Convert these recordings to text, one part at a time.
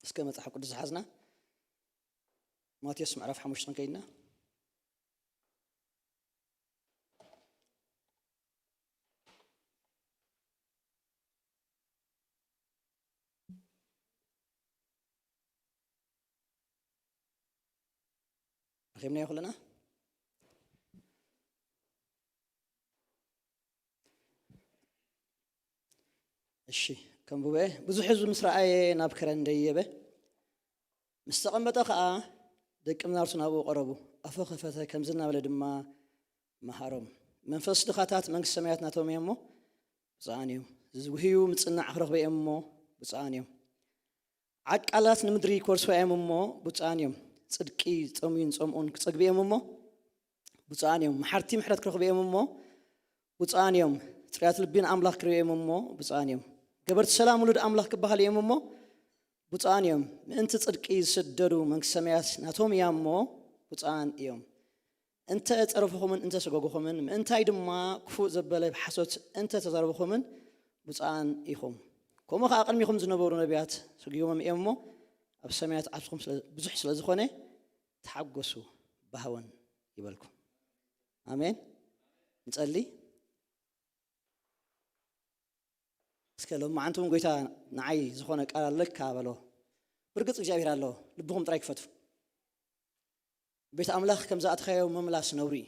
እስከ መጽሓፍ ቅዱስ ዝሓዝና ማቴዎስ ምዕራፍ ሓሙሽተ ክንከይድና። ረኺብናዮ ኩለና። እሺ፣ ከንብበ። ብዙሕ ህዝቢ ምስ ረኣየ ናብ ከረን ደየበ። ምስ ተቐመጠ ኸኣ ደቂ መዛሙርቱ ናብኡ ቀረቡ። ኣፉ ከፈተ፣ ከምዚ እናበለ ድማ መሃሮም። መንፈስ ድኻታት መንግስቲ ሰማያት ናቶም እያ እሞ ብፁዓን እዮም። ዝጉህዩ ምጽናዕ ክረኽቡ እዮም እሞ ብፁዓን እዮም። ዓቃላት ንምድሪ ክወርስዋ እዮም እሞ ብፁዓን እዮም። ጽድቂ ዝጠምዩን ዝጸምኡን ክጸግቡ እዮም እሞ ብፁዓን እዮም። መሓርቲ ምሕረት ክረኽቡ እዮም እሞ ብፁዓን እዮም። ጽሩያት ልቢ ንኣምላኽ ክርእዩ እዮም እሞ ብፁዓን እዮም። ገበርቲ ሰላም ውሉድ ኣምላኽ ክበሃሉ እዮም እሞ ብፁዓን እዮም። ምእንቲ ጽድቂ ዝስደዱ መንግስቲ ሰማያት ናቶም እያ እሞ ብፁዓን እዮም። እንተ ጸረፍኹምን እንተ ሰጎግኹምን፣ ምእንታይ ድማ ክፉእ ዘበለ ብሓሶት እንተ ተዛረብኹምን ብፁዓን ኢኹም። ከምኡ ኸዓ ቅድሚኹም ዝነበሩ ነቢያት ሰጒጎም እዮም እሞ፣ ኣብ ሰማያት ዓርስኹም ስለ-፣ ብዙሕ ስለ ዝኾነ፣ ተሓጎሱ፣ ባህወን ይበልኩም። ኣሜን። ንጸሊ። እስከ ሎማዓንቲ እውን ጎይታ ንዓይ ዝኾነ ቃል ኣለካ በሎ። ብርግጽ እግዚኣብሔር ኣሎ። ልብኹም ጥራይ ክፈቱ። ቤት ኣምላኽ ከም ዝኣተኻዮ ምምላስ ነውሪ እዩ።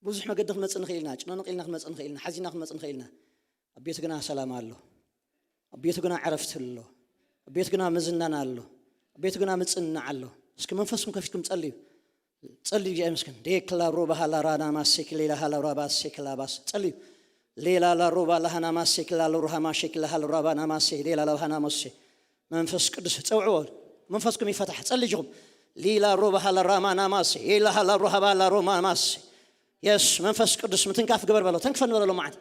ብዙሕ መገዲ ክንመጽእ ንኽእል ኢና። ጭንቕ ኢልና ክንመጽእ ንኽእል ኢና። ሓዚና ክንመጽእ ንኽእል ኢና። ኣብ ቤቱ ግና ሰላም ኣሎ። ኣብ ቤቱ ግና ዕረፍቲ ኣሎ። ኣብ ቤቱ ግና ምዝናን ኣሎ። ኣብ ቤቱ ግና ምጽንናዕ ኣሎ። እስኪ መንፈስኩም ከፊትኩም ጸልዩ። ጸልዩ፣ እግዚኣብሔር ይመስገን። ዴክላ ሮባ ሃላ ራና ማሴክ ሌላ ሃላ ራባ ሴክ ላባስ። ጸልዩ። ሌላ ላ ሮባ ላሃና ማሴክ ላ ሎርሃ ማሼክ ላ ሃላ ራባ ናማሴ ሌላ ላሃና ሞሴ። መንፈስ ቅዱስ ጸውዕዎ። መንፈስኩም ይፈታሕ። ጸልዩ ጅኹም። ሊላ ሮባ ሃላ ራማ ናማሴ ሌላ ሃላ ሮሃባ ላ ሮማ ማሴ። የስ መንፈስ ቅዱስ ምትንካፍ ግበር በሎ። ተንክፈኒ በሎ ሎማዓንቲ።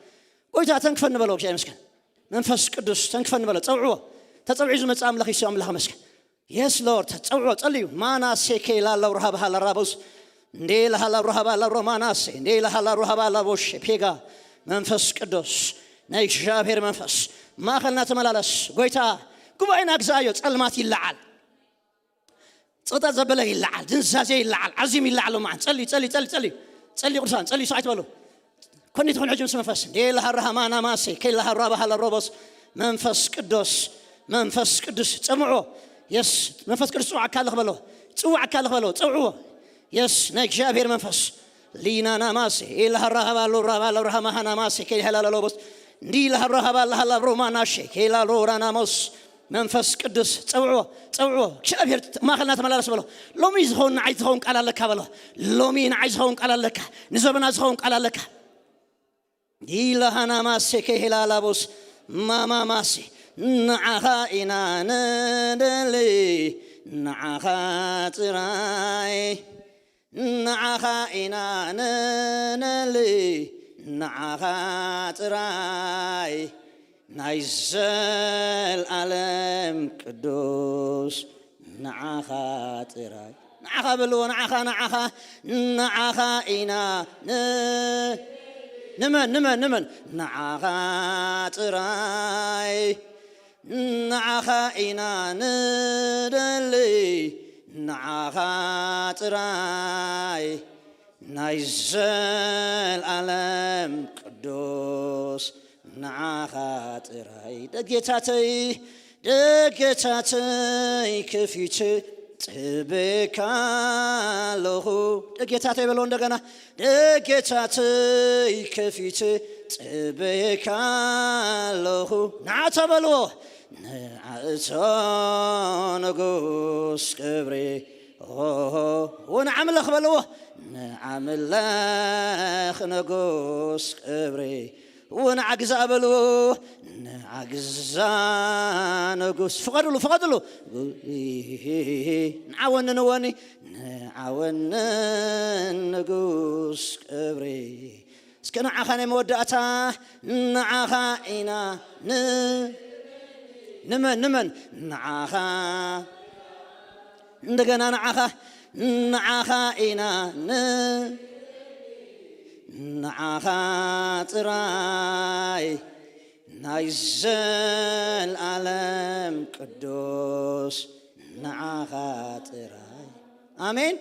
ጎይታ ተንክፈኒ በሎ። እግዚኣብሔር ይመስገን። መንፈስ ቅዱስ ተንክፈኒ በሎ። ጸውዕዎ። ተጸውዒ ዝመጽእ ኣምላኽ ይሱ ኣምላኽ ይመስገን። የስ ሎርድ፣ ጸውዖ፣ ጸልዩ። ማናሴ ኬላ ላውራሃባ ሃላ ራቦስ፣ እንዴ ላሃላ ራሃባ ላሮማናሴ፣ እንዴ ላሃላ ራሃባ ላቦሼ ፔጋ። መንፈስ ቅዱስ፣ ናይ እግዚኣብሔር መንፈስ፣ ማእኸልና ተመላለስ። ጎይታ፣ ጉባኤና ግዛዮ፣ ጸልማት ይለዓል። ጸቕጣ ዘበለ ይለዓል፣ ድንዛዜ ይለዓል፣ ዓዚም ይለዓል። ሎማዓን ጸልዩ፣ ጸልዩ፣ ጸልዩ፣ ጸልዩ። ጸልዩ ቅዱሳን፣ ጸልዩ፣ ሰዓት በሉ። ኮኒ ትኹን ሕጂ ምስ መንፈስ። ዴላ ሃራሃማና ማሴ፣ ኬላ ሃራባ ሃላ ሮቦስ። መንፈስ ቅዱስ፣ መንፈስ ቅዱስ፣ ጸምዖ። የስ፣ መንፈስ ቅዱስ ጽውዕ ኣካልኽ በሎ። ጽውዕ ኣካልኽ በሎ። ጸውዕዎ። የስ፣ ናይ እግዚኣብሔር መንፈስ። ሊናና ማሴ፣ ኤላ ሃራሃባ ሎራባ ሎራሃማሃና ማሴ፣ ኬላ ሃላ ሎቦስ። እንዲ ኢላ ሃራሃባ ላሃላ ሮማናሼ፣ ኬላ ሎራናሞስ። መንፈስ ቅዱስ ጸውዕዎ፣ ጸውዕዎ። እግዚኣብሔር ማእኸልና ተመላለስ በሎ። ሎሚ ዝኸውን ንዓይ ዝኸውን ቃል ኣለካ በሎ። ሎሚ ንዓይ ዝኸውን ቃል ኣለካ። ንዘበና ዝኸውን ቃል ኣለካ። ኢላሃና ማሴ ከሄላላቦስ ማማ ማሴ ንዓኻ ኢና ንደሊ፣ ንዓኻ ጥራይ። ንዓኻ ኢና ንደሊ፣ ንዓኻ ጥራይ። ናይ ዘልኣለም ቅዱስ ንዓኻ ጥራይ። ንዓኻ በልዎ፣ ንዓኻ፣ ንዓኻ፣ ንዓኻ ኢና ን-፣ ንመን፣ ንመን፣ ንመን? ንዓኻ ጥራይ። ንዓኻ ኢና ንደሊ፣ ንዓኻ ጥራይ። ናይ ዘልኣለም ቅዱስ ንዓኻ ጥራይ። ደጌታተይ፣ ደጌታተይ ከፊቼ ጽበካ ኣለኹ። ደጌታተይ በሎ እንደገና። ደጌታተይ ከፊቼ ጽበካ ኣለኹ። ንዓቶ በልዎ። ንዓእቶ ንጉስ ክብሪ። ኦሆ፣ ወንዓምለኽ በልዎ። ንዓምለኽ ንጉስ ክብሪ። ወንዓግዛ በልዎ። ንዓግዛ ንጉስ። ፍቐድሉ፣ ፍቐድሉ። ንዓወኒ ንወኒ። ንዓወኒ ንጉስ ክብሪ። እስከ ንዓኻ ናይ መወዳእታ። ንዓኻ ኢና ን-፣ ንመን፣ ንመን? ንዓኻ። እንደገና ንዓኻ። ንዓኻ ኢና ን-፣ ንዓኻ ጥራይ። ናይ ዘልኣለም ቅዱስ ንዓኻ ጥራይ። ኣሜን።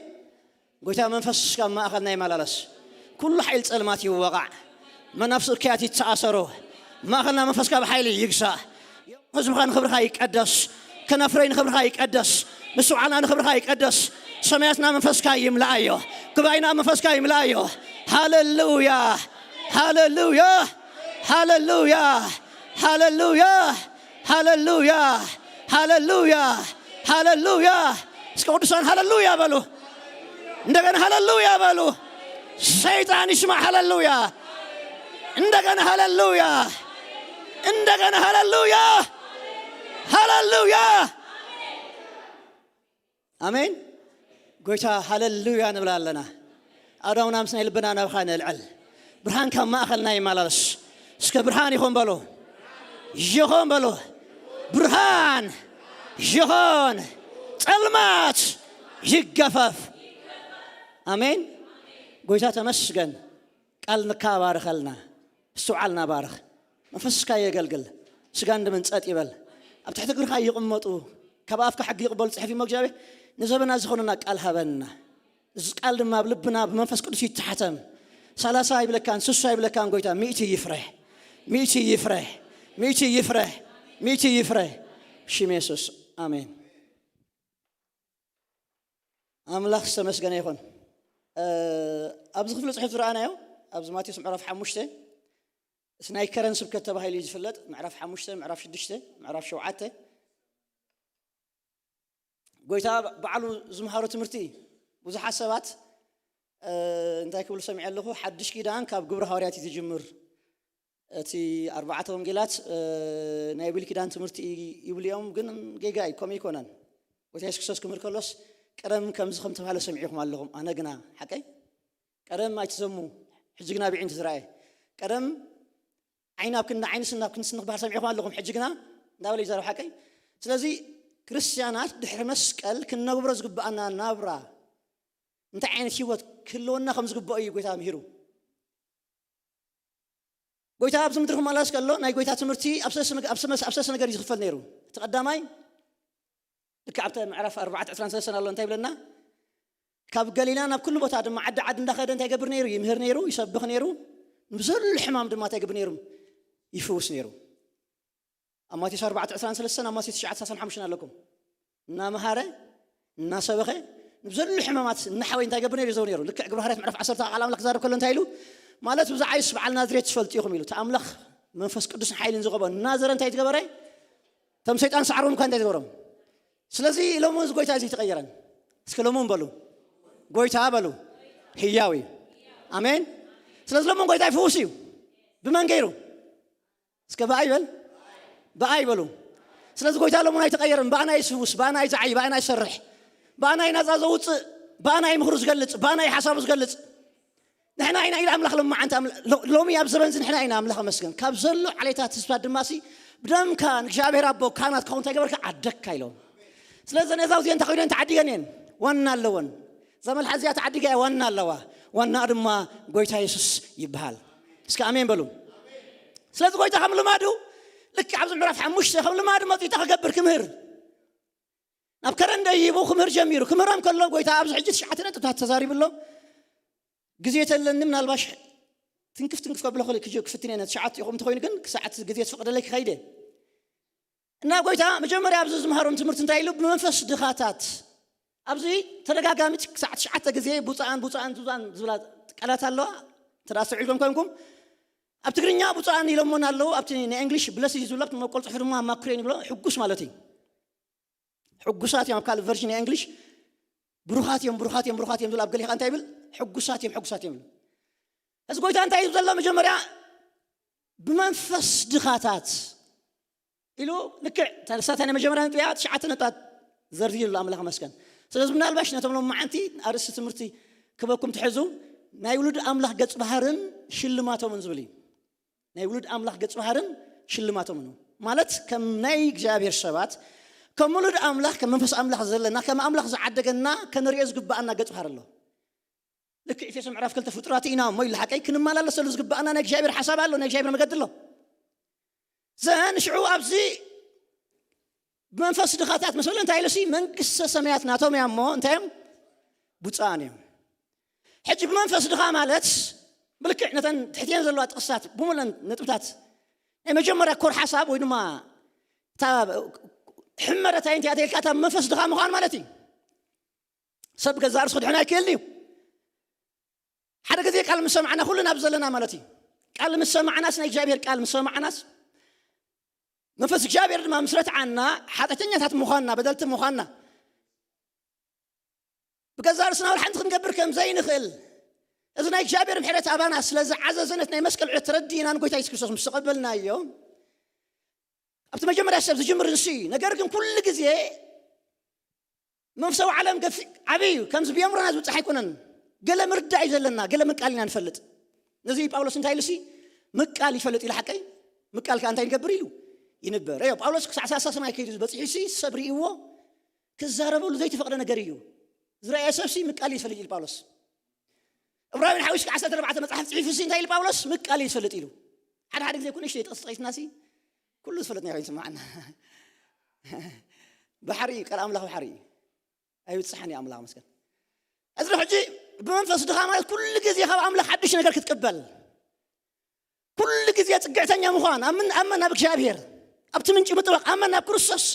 ጎይታ መንፈስ ካብ ማእኸልና ይመላለስ። ኩሉ ሓይል ጸልማት ይወቓዕ። መናፍስ እከያት ይተኣሰሩ። ማእኸልና መንፈስካ ብሓይሊ ይግዛእ። ህዝብኻ ንኽብርኻ ይቀደስ። ከናፍረይ ንኽብርኻ ይቀደስ። ምስትውዓልና ንኽብርኻ ይቀደስ። ሰማያትና መንፈስካ ይምልኣዮ። ጉባኤና መንፈስካ ይምልኣዮ። ሃሌሉያ፣ ሃሌሉያ፣ ሃሌሉያ፣ ሃሌሉያ፣ ሃሌሉያ፣ ሃሌሉያ፣ ሃሌሉያ። እስከ ቅዱሳን ሃሌሉያ በሉ። እንደገና ሃሌሉያ በሉ። ሰይጣን ይስማዕ። ሃሌሉያ። እንደገና ሃሌሉያ። እንደገና ሃሌሉያ። ሃሌሉያ። ኣሜን። ጎይታ ሃሌሉያ ንብል ኣለና። ኣእዳውና ምስ ናይ ልብና ናብኻ ነልዕል። ብርሃን ካብ ማእኸልና ይመላለስ። እስከ ብርሃን ይኹን በሉ። ይኹን በሉ። ብርሃን ይኹን። ጸልማት ይገፈፍ። ኣሜን። ጎይታ ተመስገን። ቃል ንካ ባርኸልና። እስትውዓልና ባርኽ። መንፈስካ የገልግል። ስጋን ደምን ጸጥ ይበል። ኣብ ትሕቲ እግርኻ ይቕመጡ። ካብ ኣፍካ ሕጊ ይቕበሉ ጽሕፍ እሞ እግዚኣብሔር ንዘበና ዝኾነና ቃል ሃበና። እዚ ቃል ድማ ኣብ ልብና ብመንፈስ ቅዱስ ይተሓተም። ሰላሳ ይብለካን ስሳ ይብለካን ጎይታ ሚእቲ ይፍረ። ሚእቲ ይፍረ። ሚእቲ ይፍረ። ሚእቲ ይፍረ። ሽም የሱስ። ኣሜን። ኣምላኽ ዝተመስገነ ይኹን። እ፣ ኣብዚ ክፍሊ ጽሑፍ ዝረኣናዮ ኣብዚ ማቴዎስ ምዕራፍ ሓሙሽተ፣ እቲ ናይ ከረን ስብከት ተባሂሉ እዩ ዝፍለጥ። ምዕራፍ ሓሙሽተ፣ ምዕራፍ ሽዱሽተ፣ ምዕራፍ ሸውዓተ። ጎይታ ባዕሉ ዝምሃሮ ትምህርቲ እዩ። ብዙሓት ሰባት፣ እ፣ እንታይ ክብሉ ሰሚዐ ኣለኹ፣ ሓድሽ ኪዳን ካብ ግብረ ሃዋርያት እዩ ዝጅምር። እቲ ኣርባዕተ ወንጌላት፣ እ፣ ናይ ብሉይ ኪዳን ትምህርቲ ይብሉ እዮም፣ ግን ጌጋ እዩ፣ ከምኡ ኣይኮነን። ጎይታ የሱስ ክርስቶስ ክምህር ከሎስ ቀደም ከምዚ ከም ተባሃለ ሰሚዕኹም ኣለኹም፣ ኣነ ግና ሓቀይ ቀደም ኣይትዘሙ፣ ሕጂ ግና ብዒንቱ ዝረኣየ። ቀደም ዓይኒ ኣብ ክንዲ ዓይኒ፣ ስኒ ኣብ ክንዲ ስኒ ክበሃል ሰሚዕኹም ኣለኹም፣ ሕጂ ግና እንዳበለ ይዛረብ ሓቀይ። ስለዚ ክርስትያናት ድሕሪ መስቀል ክንነብሮ ዝግብኣና ናብራ፣ እንታይ ዓይነት ህይወት ክህልወና ከም ዝግብኦ እዩ ጎይታ ምሂሩ። ጎይታ ኣብዚ ምድሪ ክመላለስ ከሎ ናይ ጎይታ ትምህርቲ ኣብ ሰለስተ መግ-፣ ኣብ ሰመስ-፣ ኣብ ሰለስተ ነገር እዩ ዝኽፈል ነይሩ። እቲ ቀዳማይ ልክዕ ኣብቲ ምዕራፍ ኣርባዕተ ዕስራን ሰለስተን ኣሎ፣ እንታይ ይብለና? ካብ ገሊላ ናብ ኩሉ ቦታ ድማ ዓዲ ዓዲ እንዳኸደ እንታይ ይገብር ነይሩ? ይምህር ነይሩ፣ ይሰብኽ ነይሩ። ንብዘሉ ሕማም ድማ እንታይ ይገብር ነይሩ? ይፍውስ ነይሩ። ኣብ ማቴዎስ ኣርባዕተ ዕስራን ሰለስተን፣ ኣብ ማቴዎስ ትሽዓተ ሰላሳን ሓሙሽተን ኣለኩም። እናመሃረ፣ እናሰበኸ፣ ንብዘሉ ሕማማት እናሓወየ እንታይ ይገብር ነይሩ? ይዘው ነይሩ። ልክዕ ግብረ ሃዋርያት ምዕራፍ ዓሰርተ ቃል ኣምላኽ ክዛረብ ከሎ እንታይ ኢሉ? ማለት ብዛዕባይስ በዓል ናዝሬት ትፈልጡ ኢኹም ኢሉ። እቲ ኣምላኽ መንፈስ ቅዱስን ሓይልን ዝቐቦ እናዘረ እንታይ ዝገበረ? እቶም ሰይጣን ሳዕሮም እኳ እንታይ ዝገበሮም? ስለዚ ሎሚ እዚ ጎይታ እዚ ተቐየረን። እስከ ሎሚ በሉ። ጎይታ በሉ። ህያው እዩ። ኣሜን። ስለዚ ሎሚ ጎይታ ይፍውስ እዩ። ብመን ገይሩ? እስከ ብኣይ በል። ብኣይ በሉ። ስለዚ ጎይታ ሎሚ ኣይተቐየረን። ብኣና ይፍውስ፣ ብኣና ይዝዓይ፣ ብኣና ይሰርሕ፣ ብኣና እዩ ናጻ ዘውጽእ፣ ብኣና እዩ ምኽሩ ዝገልጽ፣ ብኣና እዩ ሓሳቡ ዝገልጽ። ንሕና ኢና ኢለ ኣምላኽ ሎማዓንቲ ኣምላ-፣ ሎ-፣ ሎሚ ኣብ ዘበን እዚ ንሕና ኢና ኣምላኽ መስገን። ካብ ዘሎ ዓሌታት ህዝብታት ድማ ሲ ብደምካ ንእግዚኣብሔር ኣቦ ካህናት ክኸውን እንታይ ገበርካ? ዓደግካ ኢሎም። ስለዚ ነዛ እዚአን ተኸይደን ተዓዲገን እየን። ዋና ኣለወን። እዛ መልሓስ እዚኣ ተዓዲጋ እያ ዋና ኣለዋ። ዋናኣ ድማ ጎይታ የሱስ ይበሃል። እስከ ኣሜን በሉ። ስለዚ ጎይታ ከም ልማዱ ልክዕ ኣብዚ ምዕራፍ ሓሙሽተ ከም ልማዱ መጺኡ እንታይ ክገብር? ክምህር። ናብ ከረን ደይቡ ክምህር ጀሚሩ። ክምህሮም ከሎ ጎይታ ኣብዚ ሕጂ ትሽዓተ ነጥብታት ተዛሪቡ ኣሎ። ግዜ ተለኒ ምናልባሽ ትንክፍ ትንክፍ ከብሎ ክል-፣ ክጅ-፣ ክፍትን እየ። ነቲ ሸዓተ ኢኹም እንተኾይኑ ግን ክሳዕ እቲ ግዜ ትፈቕደለይ ክኸይደ። እና ጎይታ መጀመርያ ኣብዚ ዝምሃሮም ትምህርቲ እንታይ ኢሉ? ብመንፈስ ድኻታት። ኣብዚ ተደጋጋሚ ክሳዕ ትሽዓተ ግዜ ቡፃን፣ ቡፃን፣ ቡፃን ዝብላ ቃላት ኣለዋ። እንተ ደኣ ኣስተውዒልኩም ኮንኩም፣ ኣብ ትግርኛ ቡፃን ኢሎሞን ኣለዉ፣ ኣብቲ ናይ እንግሊሽ ብለስ እዩ ዝብሎ፣ ኣብቲ መበቆል ጽሑፍ ድማ ማኩሬን ይብሎ፣ ሕጉስ ማለት እዩ። ሕጉሳት እዮም፣ ኣብ ካልእ ቨርዥን ናይ እንግሊሽ ብሩኻት እዮም፣ ብሩኻት እዮም፣ ብሩኻት እዮም ዝብል፣ ኣብ ገሊኻ እንታይ ይብል? ሕጉሳት እዮም፣ ሕጉሳት እዮም ይብል። እዚ ጎይታ እንታይ እዩ ዘሎ? መጀመርያ ብመንፈስ ድኻታት ኢሉ ልክዕ ተነሳታ ናይ መጀመርያ ነጥቢያ ትሽዓተ ነጥብታት ዘርዝሩ ኣሎ። ኣምላኽ መስገን። ስለዚ ምናልባሽ ነቶም ሎማዓንቲ ኣርእስቲ ትምህርቲ ክበኩም ትሕዙ ናይ ውሉድ ኣምላኽ ገጽ ባህርን ሽልማቶምን ዝብል እዩ። ናይ ውሉድ ኣምላኽ ገጽ ባህርን ሽልማቶምን እዩ። ማለት ከም ናይ እግዚኣብሔር ሰባት ከም ውሉድ ኣምላኽ ከም መንፈስ ኣምላኽ ዘለና ከም ኣምላኽ ዝዓደገና ከነርእዮ ዝግብኣና ገጽ ባህር ኣሎ። ልክዕ ኤፌሶ ምዕራፍ ክልተ ፍጡራት ኢና እሞ ኢሉ ሓቀይ ክንመላለሰሉ ዝግብኣና ናይ እግዚኣብሔር ሓሳብ ኣሎ፣ ናይ እግዚኣብሔር መገዲ ኣሎ። ዘን ሽዑ ኣብዚ ብመንፈስ ድኻታት መሰለ እንታይ ኢሉሲ መንግስተ ሰማያት ናቶም እያ እሞ እንታይ እዮም? ብፁዓን እዮም። ሕጂ ብመንፈስ ድኻ ማለት ብልክዕ ነተን ትሕትየን ዘለዋ ጥቕስታት ብምለን ነጥብታት ናይ መጀመርያ ኮር ሓሳብ ወይ ድማ እታ ሕመረታይ እንታይ እያ ተልካ እታ መንፈስ ድኻ ምዃን ማለት እዩ። ሰብ ገዛ ርእሱ ክድሕን ኣይክእልን እዩ። ሓደ ግዜ ቃል ምስ ሰማዕና ኩልና ኣብ ዘለና ማለት እዩ። ቃል ምስ ሰማዕናስ ናይ እግዚኣብሔር ቃል ምስ ሰማዕናስ መንፈስ እግዚኣብሔር ድማ ምስ ረትዓና ሓጢኣተኛታት ምዃንና በደልቲ ምዃንና ብገዛ ርእስና ወላ ሓንቲ ክንገብር ከም ዘይንኽእል እዚ ናይ እግዚኣብሔር ምሕረት ኣባና ስለ ዝዓዘዘ ነቲ ናይ መስቀል ዕለት ተረዲእና ንጎይታ የሱስ ክርስቶስ ምስ ተቐበልናዮ ኣብቲ መጀመርያ ሰብ ዝጅምር ንሱ እዩ። ነገር ግን ኩሉ ግዜ መንፈሳዊ ዓለም ገፊ ዓብይ እዩ። ከምዚ ብየምሮና ዝብፅሕ ኣይኮነን። ገለ ምርዳእ እዩ ዘለና፣ ገለ ምቃል ኢና ንፈልጥ። ነዚ ጳውሎስ እንታይ ኢሉ ሲ ምቃል ይፈልጥ ኢሉ ሓቀይ ምቃል ከዓ እንታይ ይገብር ኢሉ ይንበር። እዮ ጳውሎስ ክሳዕ ሳሳ ሰማይ ከይዱ በፂሑ ሲ ሰብ ርእይዎ ክዛረበሉ ዘይተፈቕደ ነገር እዩ። ዝረኣየ ሰብ ሲ ምቃል ይፈልጥ ኢሉ ጳውሎስ እብራውያን ሓዊስ ከዓ ዓሰርተ ኣርባዕተ መፅሓፍ ፅሒፉ ሲ እንታይ ኢሉ ጳውሎስ ምቃል ይፈልጥ ኢሉ ሓደ ሓደ ግዜ ኩንሽ ጠቕስጠቂስና ሲ ኩሉ ዝፈለጥና ኮይኑ ስማዕና ባሕሪ እዩ። ቃል ኣምላኽ ባሕሪ እዩ። ኣይብፅሓን እዩ ኣምላኽ መስገን እዚ ሕጂ ብመንፈስ ድኻ ማለት ኩሉ ግዜ ካብ ኣምላኽ ሓድሽ ነገር ክትቅበል ኩሉ ግዜ ፅግዕተኛ ምዃን ኣምን ኣመን ናብ እግዚኣብሔር ኣብቲ ምንጪ ምጥባቕ ኣመን ናብ ክርስቶስ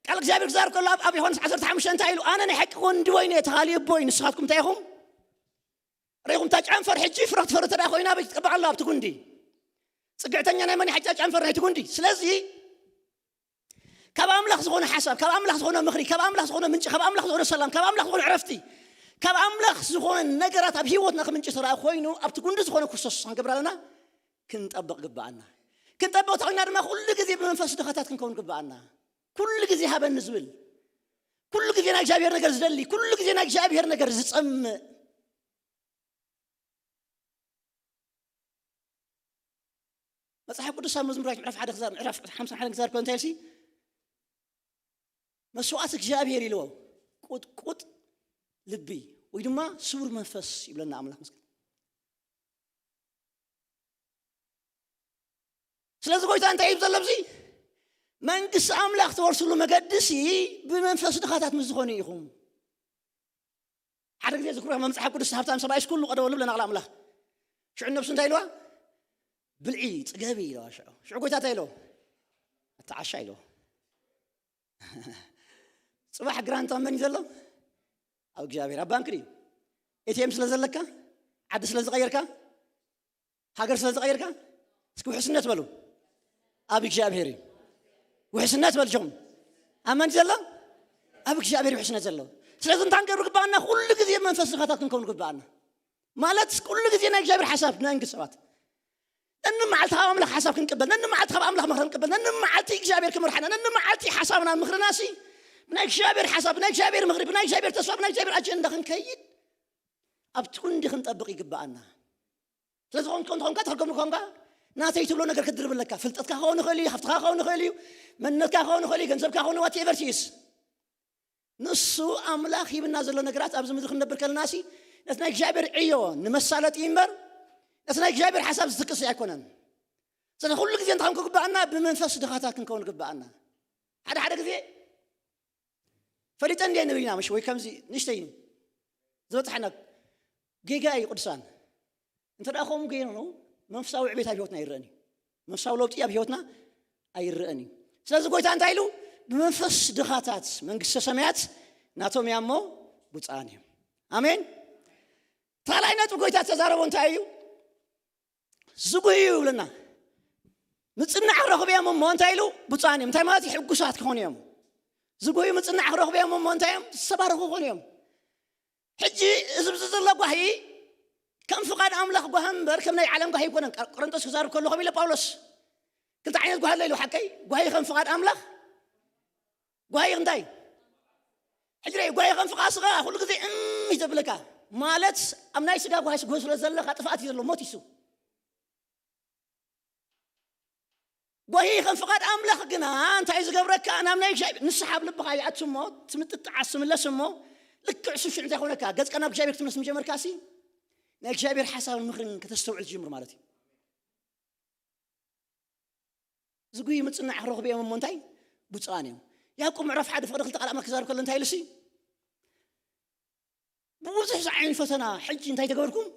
ቃል እግዚኣብሔር ክዛር ከሎ ኣብ ዮሃንስ ዓሰርተ ሓሙሽተ እንታይ ኢሉ ኣነ ናይ ሓቂ ወንዲ ወይነ ተኻሊ እቦይ ንስኻትኩም እንታይ ኢኹም ርኢኹም እታ ጨንፈር ሕጂ ፍረ ክትፈሪ ተዳ ኮይና ኣበይ ትቀባዕ ኣሎ ኣብቲ ጉንዲ ፅግዕተኛ ናይ መን ሓጫ ጨንፈር ናይቲ ጉንዲ ስለዚ ካብ ኣምላኽ ዝኾነ ሓሳብ ካብ ኣምላኽ ዝኾነ ምኽሪ ካብ ኣምላኽ ዝኾነ ምንጪ ካብ ኣምላኽ ዝኾነ ሰላም ካብ ኣምላኽ ዝኾነ ዕረፍቲ ካብ ኣምላኽ ዝኾነ ነገራት ኣብ ህይወትና ክምንጭ ተረኣ ኮይኑ ኣብቲ ጉንዲ ዝኾነ ክርስቶስ ክንገብር ኣለና ክንጠብቕ ግብኣና ክንጠብቕ ተኮይና ድማ ኩሉ ግዜ ብመንፈስ ድኻታት ክንከውን ግብኣና ኩሉ ግዜ ሃበኒ ዝብል ኩሉ ግዜ ናይ እግዚኣብሔር ነገር ዝደሊ ኩሉ ግዜ ናይ እግዚኣብሔር ነገር ዝፀምእ መጽሓፍ ቅዱስ ኣብ መዝሙር ዳዊት ምዕራፍ ሓደ ክዛር ምዕራፍ ሓምሳ ሓደ ክዛር ከሎ እንታይ ኢልሲ መስዋዕት እግዚኣብሔር ኢልዎ ቁጥቁጥ ልቢ ወይ ድማ ስቡር መንፈስ ይብለና ኣምላኽ መስገን ስለዚ ጎይታ እንታይ ይብ ዘሎ ብዚ መንግስቲ ኣምላኽ ትወርስሉ መገዲ ሲ ብመንፈስ ድኻታት ምስ ዝኾኑ ኢኹም ሓደ ግዜ ዝክሮ መጽሓፍ ቅዱስ ሃብታም ሰብኣይስ ኩሉ ቀደወሉ ብለና ቃል ኣምላኽ ሽዑ ነብሱ እንታይ ኢልዋ ብልዒ ፅገቢ ኢልዋ ሽዑ ሽዑ ጎይታ እንታይ ኢልዎ ኣተዓሻ ኢልዎ ፅባሕ ግራንት ኣብ መን እዩ ዘሎ ኣብ እግዚኣብሔር ኣብ ባንክ ድዩ ኤቲኤም ስለ ዘለካ ዓዲ ስለ ዝቀየርካ ሃገር ስለ ዝቀየርካ እስኪ ውሕስነት በሉ ኣብ እግዚኣብሔር እዩ ውሕስነት በልኹም ኣብ መን ዘሎ ኣብ እግዚኣብሔር ውሕስነት ዘሎ ስለዚ እንታይ ንገብር ግባኣና ኩሉ ግዜ መንፈስ ዝኻታት ክንከውን ግባኣና ማለት ኩሉ ግዜ ናይ እግዚኣብሔር ሓሳብ ናይ እንግድ ሰባት ነንመዓልቲ ካብ ኣምላኽ ሓሳብ ክንቅበል ነንመዓልቲ ካብ ኣምላኽ ምኽሪ ክንቅበል ነንመዓልቲ እግዚኣብሔር ክምርሓና ነንመዓልቲ ሓሳብና ምኽርና ሲ ብናይ እግዚኣብሔር ሓሳብ ብናይ እግዚኣብሔር ምኽሪ ብናይ እግዚኣብሔር ተስፋ ብናይ እግዚኣብሔር ኣጀንዳ ክንከይድ ኣብቲ ቁንዲ ክንጠብቕ ይግባኣና ስለዚ ኾንካ እንተኾንካ ተኸገሙ ኾንካ ናተይ ትብሎ ነገር ክድርብለካ ፍልጠትካ ክኸውን ይኽእል እዩ ሃፍትካ ክኸውን ይኽእል እዩ መንነትካ ክኸውን ይኽእል እዩ ገንዘብካ ክኸውን ዋትኤቨር ሲስ ንሱ ኣምላኽ ሂብና ዘሎ ነገራት ኣብዚ ምድሪ ክንነብር ከለና ሲ ነቲ ናይ እግዚኣብሔር ዕዮ ንመሳለጢ እምበር ነቲ ናይ እግዚኣብሔር ሓሳብ ዝትቅስ ኣይኮነን ስለ ኩሉ ግዜ እንታይ ክግባኣና ብመንፈስ ድኻታት ክንከውን ግባኣና ሓደ ሓደ ግዜ ፈሊጠ እንደ ንብልና ምሽ ወይ ከምዚ ንሽተይ ዝበፅሐና ጌጋ እዩ ቅዱሳን እንተ ደኣ ከምኡ ገይሩ ነው መንፈሳዊ ዕቤት ኣብ ህይወትና ይረአን እዩ መንፈሳዊ ለውጢ ኣብ ህይወትና ኣይረአን እዩ ስለዚ ጎይታ እንታይ ኢሉ ብመንፈስ ድኻታት መንግስተ ሰማያት ናቶም እያ እሞ ብፁዓን እዮም ኣሜን ታላይ ነጥቢ ጎይታ ተዛረቦ እንታይ እዩ ዝጉህዩ ይብለና ምፅናዕ ክረኽቡ እዮም እሞ እንታይ ኢሉ ብፁዓን እዮም እንታይ ማለት ሕጉሳት ክኾኑ እዮም ዝጉህዩ ምፅናዕ ክረኽቡ እዮም እሞ እንታይ እዮም ዝተባረኹ ክኾኑ እዮም ሕጂ እዚ ብዚ ዘሎ ጓሂ ከም ፍቓድ ኣምላኽ ጓሂ እምበር ከም ናይ ዓለም ጓሂ ኣይኮነን ቆሮንቶስ ክዛርብ ከሎ ከም ኢለ ጳውሎስ ክልተ ዓይነት ጓሂ ኣሎ ኢሉ ሓቀይ ጓሂ ከም ፍቓድ ኣምላኽ ጓሂ እንታይ ሕጂ ጓሂ ከም ፍቓድ ስጋ ኩሉ ግዜ እም ይዘብለካ ማለት ኣብ ናይ ስጋ ጓሂ ስጎ ስለ ዘለካ ጥፍኣት እዩ ዘሎ ሞት ይሱ ጓሂ ከም ፍቓድ ኣምላኽ ግና እንታይ ዝገብረካ ናብ ናይ እግዚኣብሔር ንስሓ ኣብ ልብኻ ይኣቱ እሞ ትምጥጥዓስ ትምለስ እሞ ልክዕ እሱ ሽዑ እንታይ ኮነካ ገጽካ ናብ እግዚኣብሔር ክትምለስ ምጀመርካ ሲ ናይ እግዚኣብሔር ሓሳብን ምኽርን ከተስተውዕል ትጅምር ማለት እዩ ዝጉይ ምጽናዕ ክረኽቡ እዮም እሞ እንታይ ብፁዓን እዮም። ያዕቆብ ምዕራፍ ሓደ ፍቕዲ ክልተ ቃል ኣምላኽ ክዛረብ ከሎ እንታይ ኢሉ ሲ? ብብዙሕ ዝዓይን ፈተና ሕጂ እንታይ ተገበርኩም?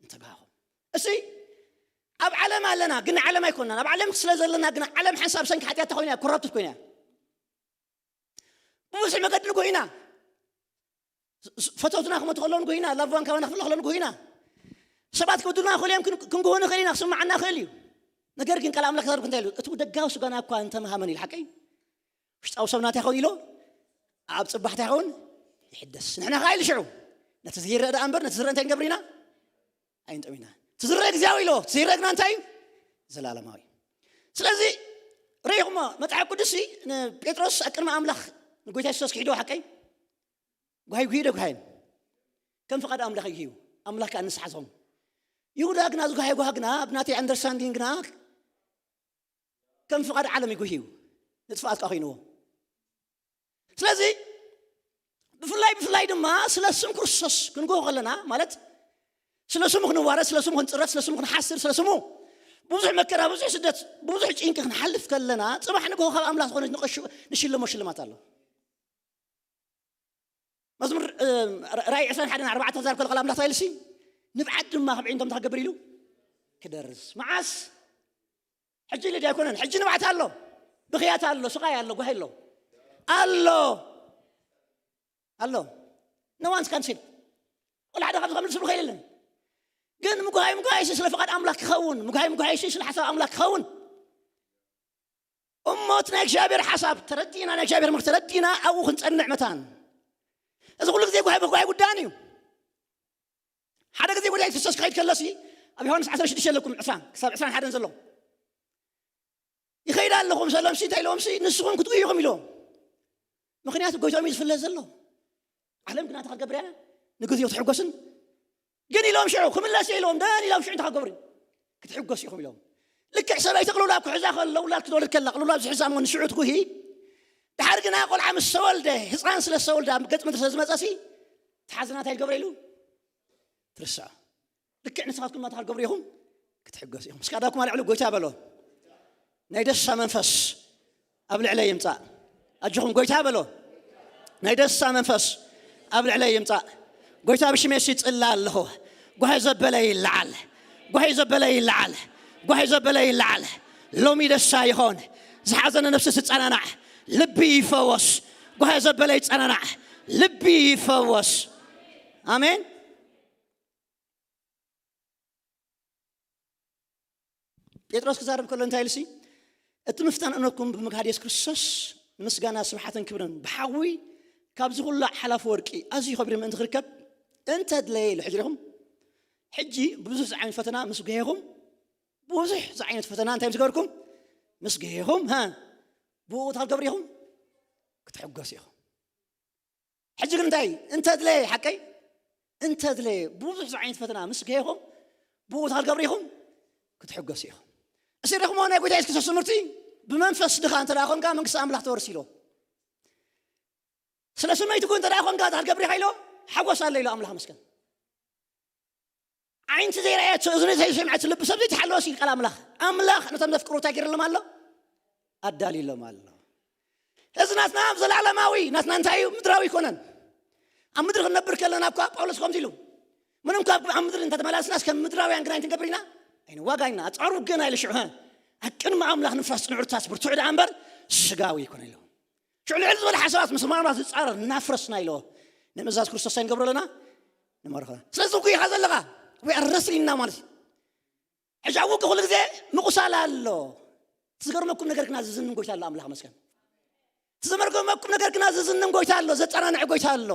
እንተጋኹም። እሲ ኣብ ዓለም ኣለና ግን ዓለም ኣይኮናን። ኣብ ዓለም ስለ ዘለና ግን ዓለም ሓንሳብ ሰንኪ ሓጢኣት ኮይና ኮራፕት ኮይና። ብብዙሕ መገዲ ንጎ ኢና። ፈተውትና ክመቱ ከለዉ ንጎ ኢና። ላብዋን ካባና ክፍለ ከለዉ ንጎ ኢና። ሰባት ክብዱና ክእል እዮም። ክንጎ ንኽእል ኢና። ክስማዓና ክእል እዩ። ነገር ግን ቃል ኣምላኽ ክዛርብ እንታይ ኢሉ? እቲ ደጋዊ ስጋና እኳ እንተመሃመን ኢሉ ሓቀይ ውሽጣዊ ሰብና እንታይ ይኸውን ኢሎ? ኣብ ጽባሕ እንታይ ይኸውን? ይሕደስ። ንሕና ኸዓ ኢሉ ሽዑ ነቲ ዘይረአ ደኣ እምበር ነቲ ዝረአ እንታይ ንገብር ኢና? ኣይንጥም ኢና። እቲ ዝረአ እግዚኣብ ኢሎ፣ እቲ ዘይረአ ግና እንታይ እዩ? ዘላለማዊ። ስለዚ ርኢኹሞ መጽሓፍ ቅዱስ ንጴጥሮስ ኣብ ቅድሚ ኣምላኽ ንጎይታ የሱስ ክሒዶ ሓቀይ ጓሂ ጉሂደ ጉሃይን ከም ፍቓድ ኣምላኽ ይጉሂዩ። ኣምላኽ ከዓ ንስሓ ዝኾኑ ይሁዳ ግና ዝጓሃየ ጓሂ ግና ብናተይ ኣንደርስታንዲንግ ግና ከም ፍቓድ ዓለም ይጉሂዩ። ንጥፍኣት ከዓ ኮይንዎ። ስለዚ ብፍላይ ብፍላይ ድማ ስለ ስም ክርስቶስ ክንጎ ከለና ማለት ስለ ስሙ ክንዋረድ፣ ስለ ስሙ ክንፅረፍ፣ ስለ ስሙ ክንሓስር፣ ስለ ስሙ ብዙሕ መከራ፣ ብዙሕ ስደት፣ ብዙሕ ጭንቂ ክንሓልፍ ከለና ፅባሕ ንጎ ካብ ኣምላኽ ዝኾነ ንቀሹ ንሽልሞ ሽልማት ኣሎ። መዝሙር ራእይ ዕስራን ሓደን ኣርባዕተ ክዛር ከሎ ኣምላኽ ታይልሲ ንብዓት ድማ ካብ ዒንቶም ተክገብር ኢሉ ክደርስ መዓስ ሕጂ ኢሉ ኣይኮነን። ሕጂ ንብዓት ኣሎ፣ ብኽያት ኣሎ፣ ስቓይ ኣሎ፣ ጓሂ ኣሎ ኣሎ ኣሎ። No one's can save። ወላ ሓደ ካብዚ ካብ ንስሉ ከይለለን ግን ምጉሃይ ምጉሃይ ስለ ፍቓድ ኣምላኽ ክኸውን፣ ምጉሃይ ምጉሃይ ስለ ሓሳብ ኣምላኽ ክኸውን እሞት ናይ እግዚኣብሔር ሓሳብ ተረዲእና ናይ እግዚኣብሔር ምክር ተረዲእና ኣብኡ ክንጸንዕ መታን እዚ ኩሉ ግዜ ጓሂ ብጓሂ ጉዳን እዩ። ሓደ ግዜ ጎዳይ ክርስቶስ ክኸይድ ከለሲ ኣብ ዮሃንስ ዓሰርተ ሽዱሽተ ኣለኩም ዕስራን ክሳብ ዕስራን ሓደን ዘሎ ይኸይድ ኣለኹም ዘለምሲ እንታይ ኢሎምሲ ንስኹም ክትጉይኹም ኢሎም። ምክንያቱ ጎይቶም እዩ ዝፍለጥ ዘሎ። ዓለም ግና ተኸገብርያ ንግዜው ትሕጎስን ግን ኢሎም ሽዑ ክምለስ ኢሎም ደን ኢሎም ሽዑ እንታይ ክገብሩ ክትሕጎስ ኢኹም ኢሎም። ልክዕ ሰበይቲ ቅልውላብ ክሕዛ ከሎ ውላድ ክትወልድ ከላ ቅልውላብ ዝሕዛ እሞ ንሽዑ ትጉሂ። ድሓር ግና ቆልዓ ምስ ተወልደ ህፃን ስለ ዝተወልደ ኣብ ገፅ ምድሪ ስለ ዝመፀሲ ትሓዝና እንታይ ትገብረ ኢሉ ትርስዖ። ልክዕ ንስኻትኩም ማታ ክትገብሩ ኢኹም ክትሕገሱ ኢኹም። እስካ ዳኩም ኣልዕሉ ጎይታ በሎ። ናይ ደስታ መንፈስ ኣብ ልዕለይ ይምጻእ። ኣጆኹም ጎይታ በሎ። ናይ ደስታ መንፈስ ኣብ ልዕለይ ይምጻእ። ጎይታ ብሽሜሲ ይጽላ ኣለኹ። ጓሂ ዘበለ ይለዓል። ጓሂ ዘበለ ይለዓል። ጓሂ ዘበለ ይለዓል። ሎሚ ደስታ ይኾን። ዝሓዘነ ነፍሲ ትጸናናዕ። ልቢ ይፈወስ። ጓሂ ዘበለ ይጸናናዕ። ልቢ ይፈወስ። ኣሜን። ጴጥሮስ ክዛረብ ከሎ እንታይ ኢልሲ እቲ ምፍታን እነኩም ብምግሃድ የሱስ ክርስቶስ ንምስጋና ስብሓትን ክብርን ብሓዊ ካብዚ ኩሉ ሓላፊ ወርቂ ኣዝዩ ከቢሩ ምእንቲ ክርከብ እንተ ድለየ ኢሉ ሕጂ ዲኹም ሕጂ ብዙሕ ዝዓይነት ፈተና ምስ ገየኹም ብዙሕ ዝዓይነት ፈተና እንታይ ምስ ገበርኩም ምስ ገየኹም ብኡ ታልገብር ኢኹም ክትሕገሱ ኢኹም። ሕጂ ግን እንታይ እንተድለየ ሓቀይ እንተድለየ ብዙሕ ዝዓይነት ፈተና ምስ ገይኹም ብኡ ታልገብር ኢኹም ክትሕገሱ ኢኹም። እሲ ደኽሞ ናይ ጎይታ የሱስ ክርስቶስ ትምህርቲ ብመንፈስ ድኻ እንተ ደኣ ኮንካ መንግስቲ ኣምላኽ ተወርስ ኢሎ። ስለ ስመይ ትጉ እንተ ደኣ ኮንካ ታልገብር ኢኻ ኢሎ ሓጎስ ኣለ ኢሎ ኣምላኽ መስገን። ዓይንቲ ዘይረኣየት እዝኒ ዘይሰምዐት ልቢ ሰብ ዘይተሓለወስ ኢል ቃል ኣምላኽ ኣምላኽ ነቶም ዘፍቅሩ እንታይ ገይርሎም ኣሎ ኣዳልሎም ኣሎ። እዚ ናትና ኣብ ዘላለማዊ ናትና እንታይ እዩ ምድራዊ ኣይኮነን። ኣብ ምድሪ ክንነብር ከለና እኳ ጳውሎስ ከምዚ ኢሉ ምንም ካብ ኣብ ምድሪ እንተተመላስናስ ከም ምድራውያን ግናይ ክንገብር ኢና ኣይንዋጋ ኢና ኣፃሩ ገና ኢሉ ሽዑ ኣብ ቅድሚ ኣምላኽ ንፍራስ ፅንዑርታት ብርቱዕ ደኣ እምበር ስጋዊ ይኮነ ኢሉ ሽዑ ልዕል ዝበለ ሓሳባት ምስ ማራ ዝፃረር እናፍረስና ኢሎ ንምእዛዝ ክርስቶስ እንታይ ንገብሮ ኣለና ንመርኸ ስለዚ እኮ ኢኻ ዘለኻ ወይ ኣረስሊና ማለት እዩ ሕጂ ኣብ ውቂ ኩሉ ግዜ ምቁሳል ኣሎ ትዝገርመኩም ነገር ግና ዝዝንም ጎይታ ኣሎ ኣምላኽ መስገን ትዝመርገመኩም ነገር ግና ዝዝንም ጎይታ ኣሎ ዘጸናንዕ ጎይታ ኣሎ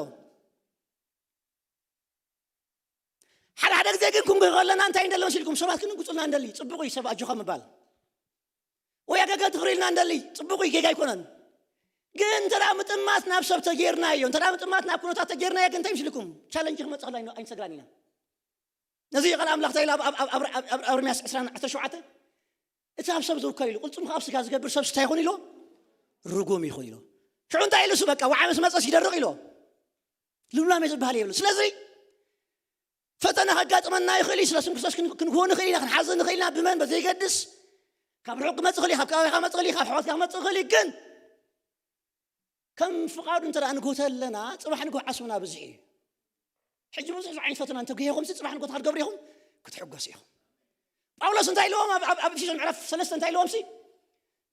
ሓደ ሓደ ግዜ ግን ክንጎይ ከለና እንታይ እንደለ መሲልኩም ሰባት ግን ቁጽልና እንደሊ ጽቡቕ እዩ ሰብ ኣጆኻ ምባል ወይ ኣገገ ትኽሪ ኢልና እንደሊ ጽቡቕ እዩ ጌጋ ኣይኮነን ግን እንተ ምጥማት ናብ ሰብ ተጌርናዮ እንተ ምጥማት ናብ ኩነታት ተጌርናዮ ግን እንታይ ምስልኩም ቻለንጅ ክመጽእ ከሎ ኣይንሰግራን ኢና ነዚ ቃል ኣምላኽ እንታይ ኢሉ ኣብ- ኣብ- ኣብ- ኣብ- ኣብ- ኣብ ኤርምያስ ዕስራን ዓሰርተ ሸውዓተ እቲ ኣብ ሰብ ዝውከል ኢሉ ቅልጽሙ ካብ ስጋ ዝገብር ሰብ ስታይ ይኹን ኢሎ ርጉም ይኹን ኢሎ ሽዑ እንታይ ኢሉ እሱ በቃ ወዓ ምስ መጸስ ይደርቕ ኢሎ ልምላሜ ዝበሃል የብሉ ስለዚ ፈተና ከጋጥመና ይኽእል እዩ ስለ ስም ክርስቶስ ክን- ክንህቦ ንኽእል ኢና ክንሓዝ ንኽእል ኢና ብመን በዘይገድስ ካብ ርሑቕ ክመጽእ ይኽእል እዩ፣ ካብ ከባቢኻ ክመጽእ ይኽእል እዩ፣ ካብ ኣሕዋትካ ክመጽእ ይኽእል እዩ። ግን ከም ፍቓዱ እንተ ደኣ ንግሆ ተለና፣ ጽባሕ ንግሆ ዓስብና ብዙሕ እዩ። ሕጂ ብዙሕ ዓይነት ፈተና እንተጉሂኹምሲ፣ ጽባሕ ንግሆ እንታይ ክትገብሩ ኢኹም? ክትሕጎሱ ኢኹም። ጳውሎስ እንታይ ኢልዎም? ኣብ፣ ኣብ፣ ኣብ ኤፌሶን ምዕራፍ ሰለስተ እንታይ ኢልዎም ሲ?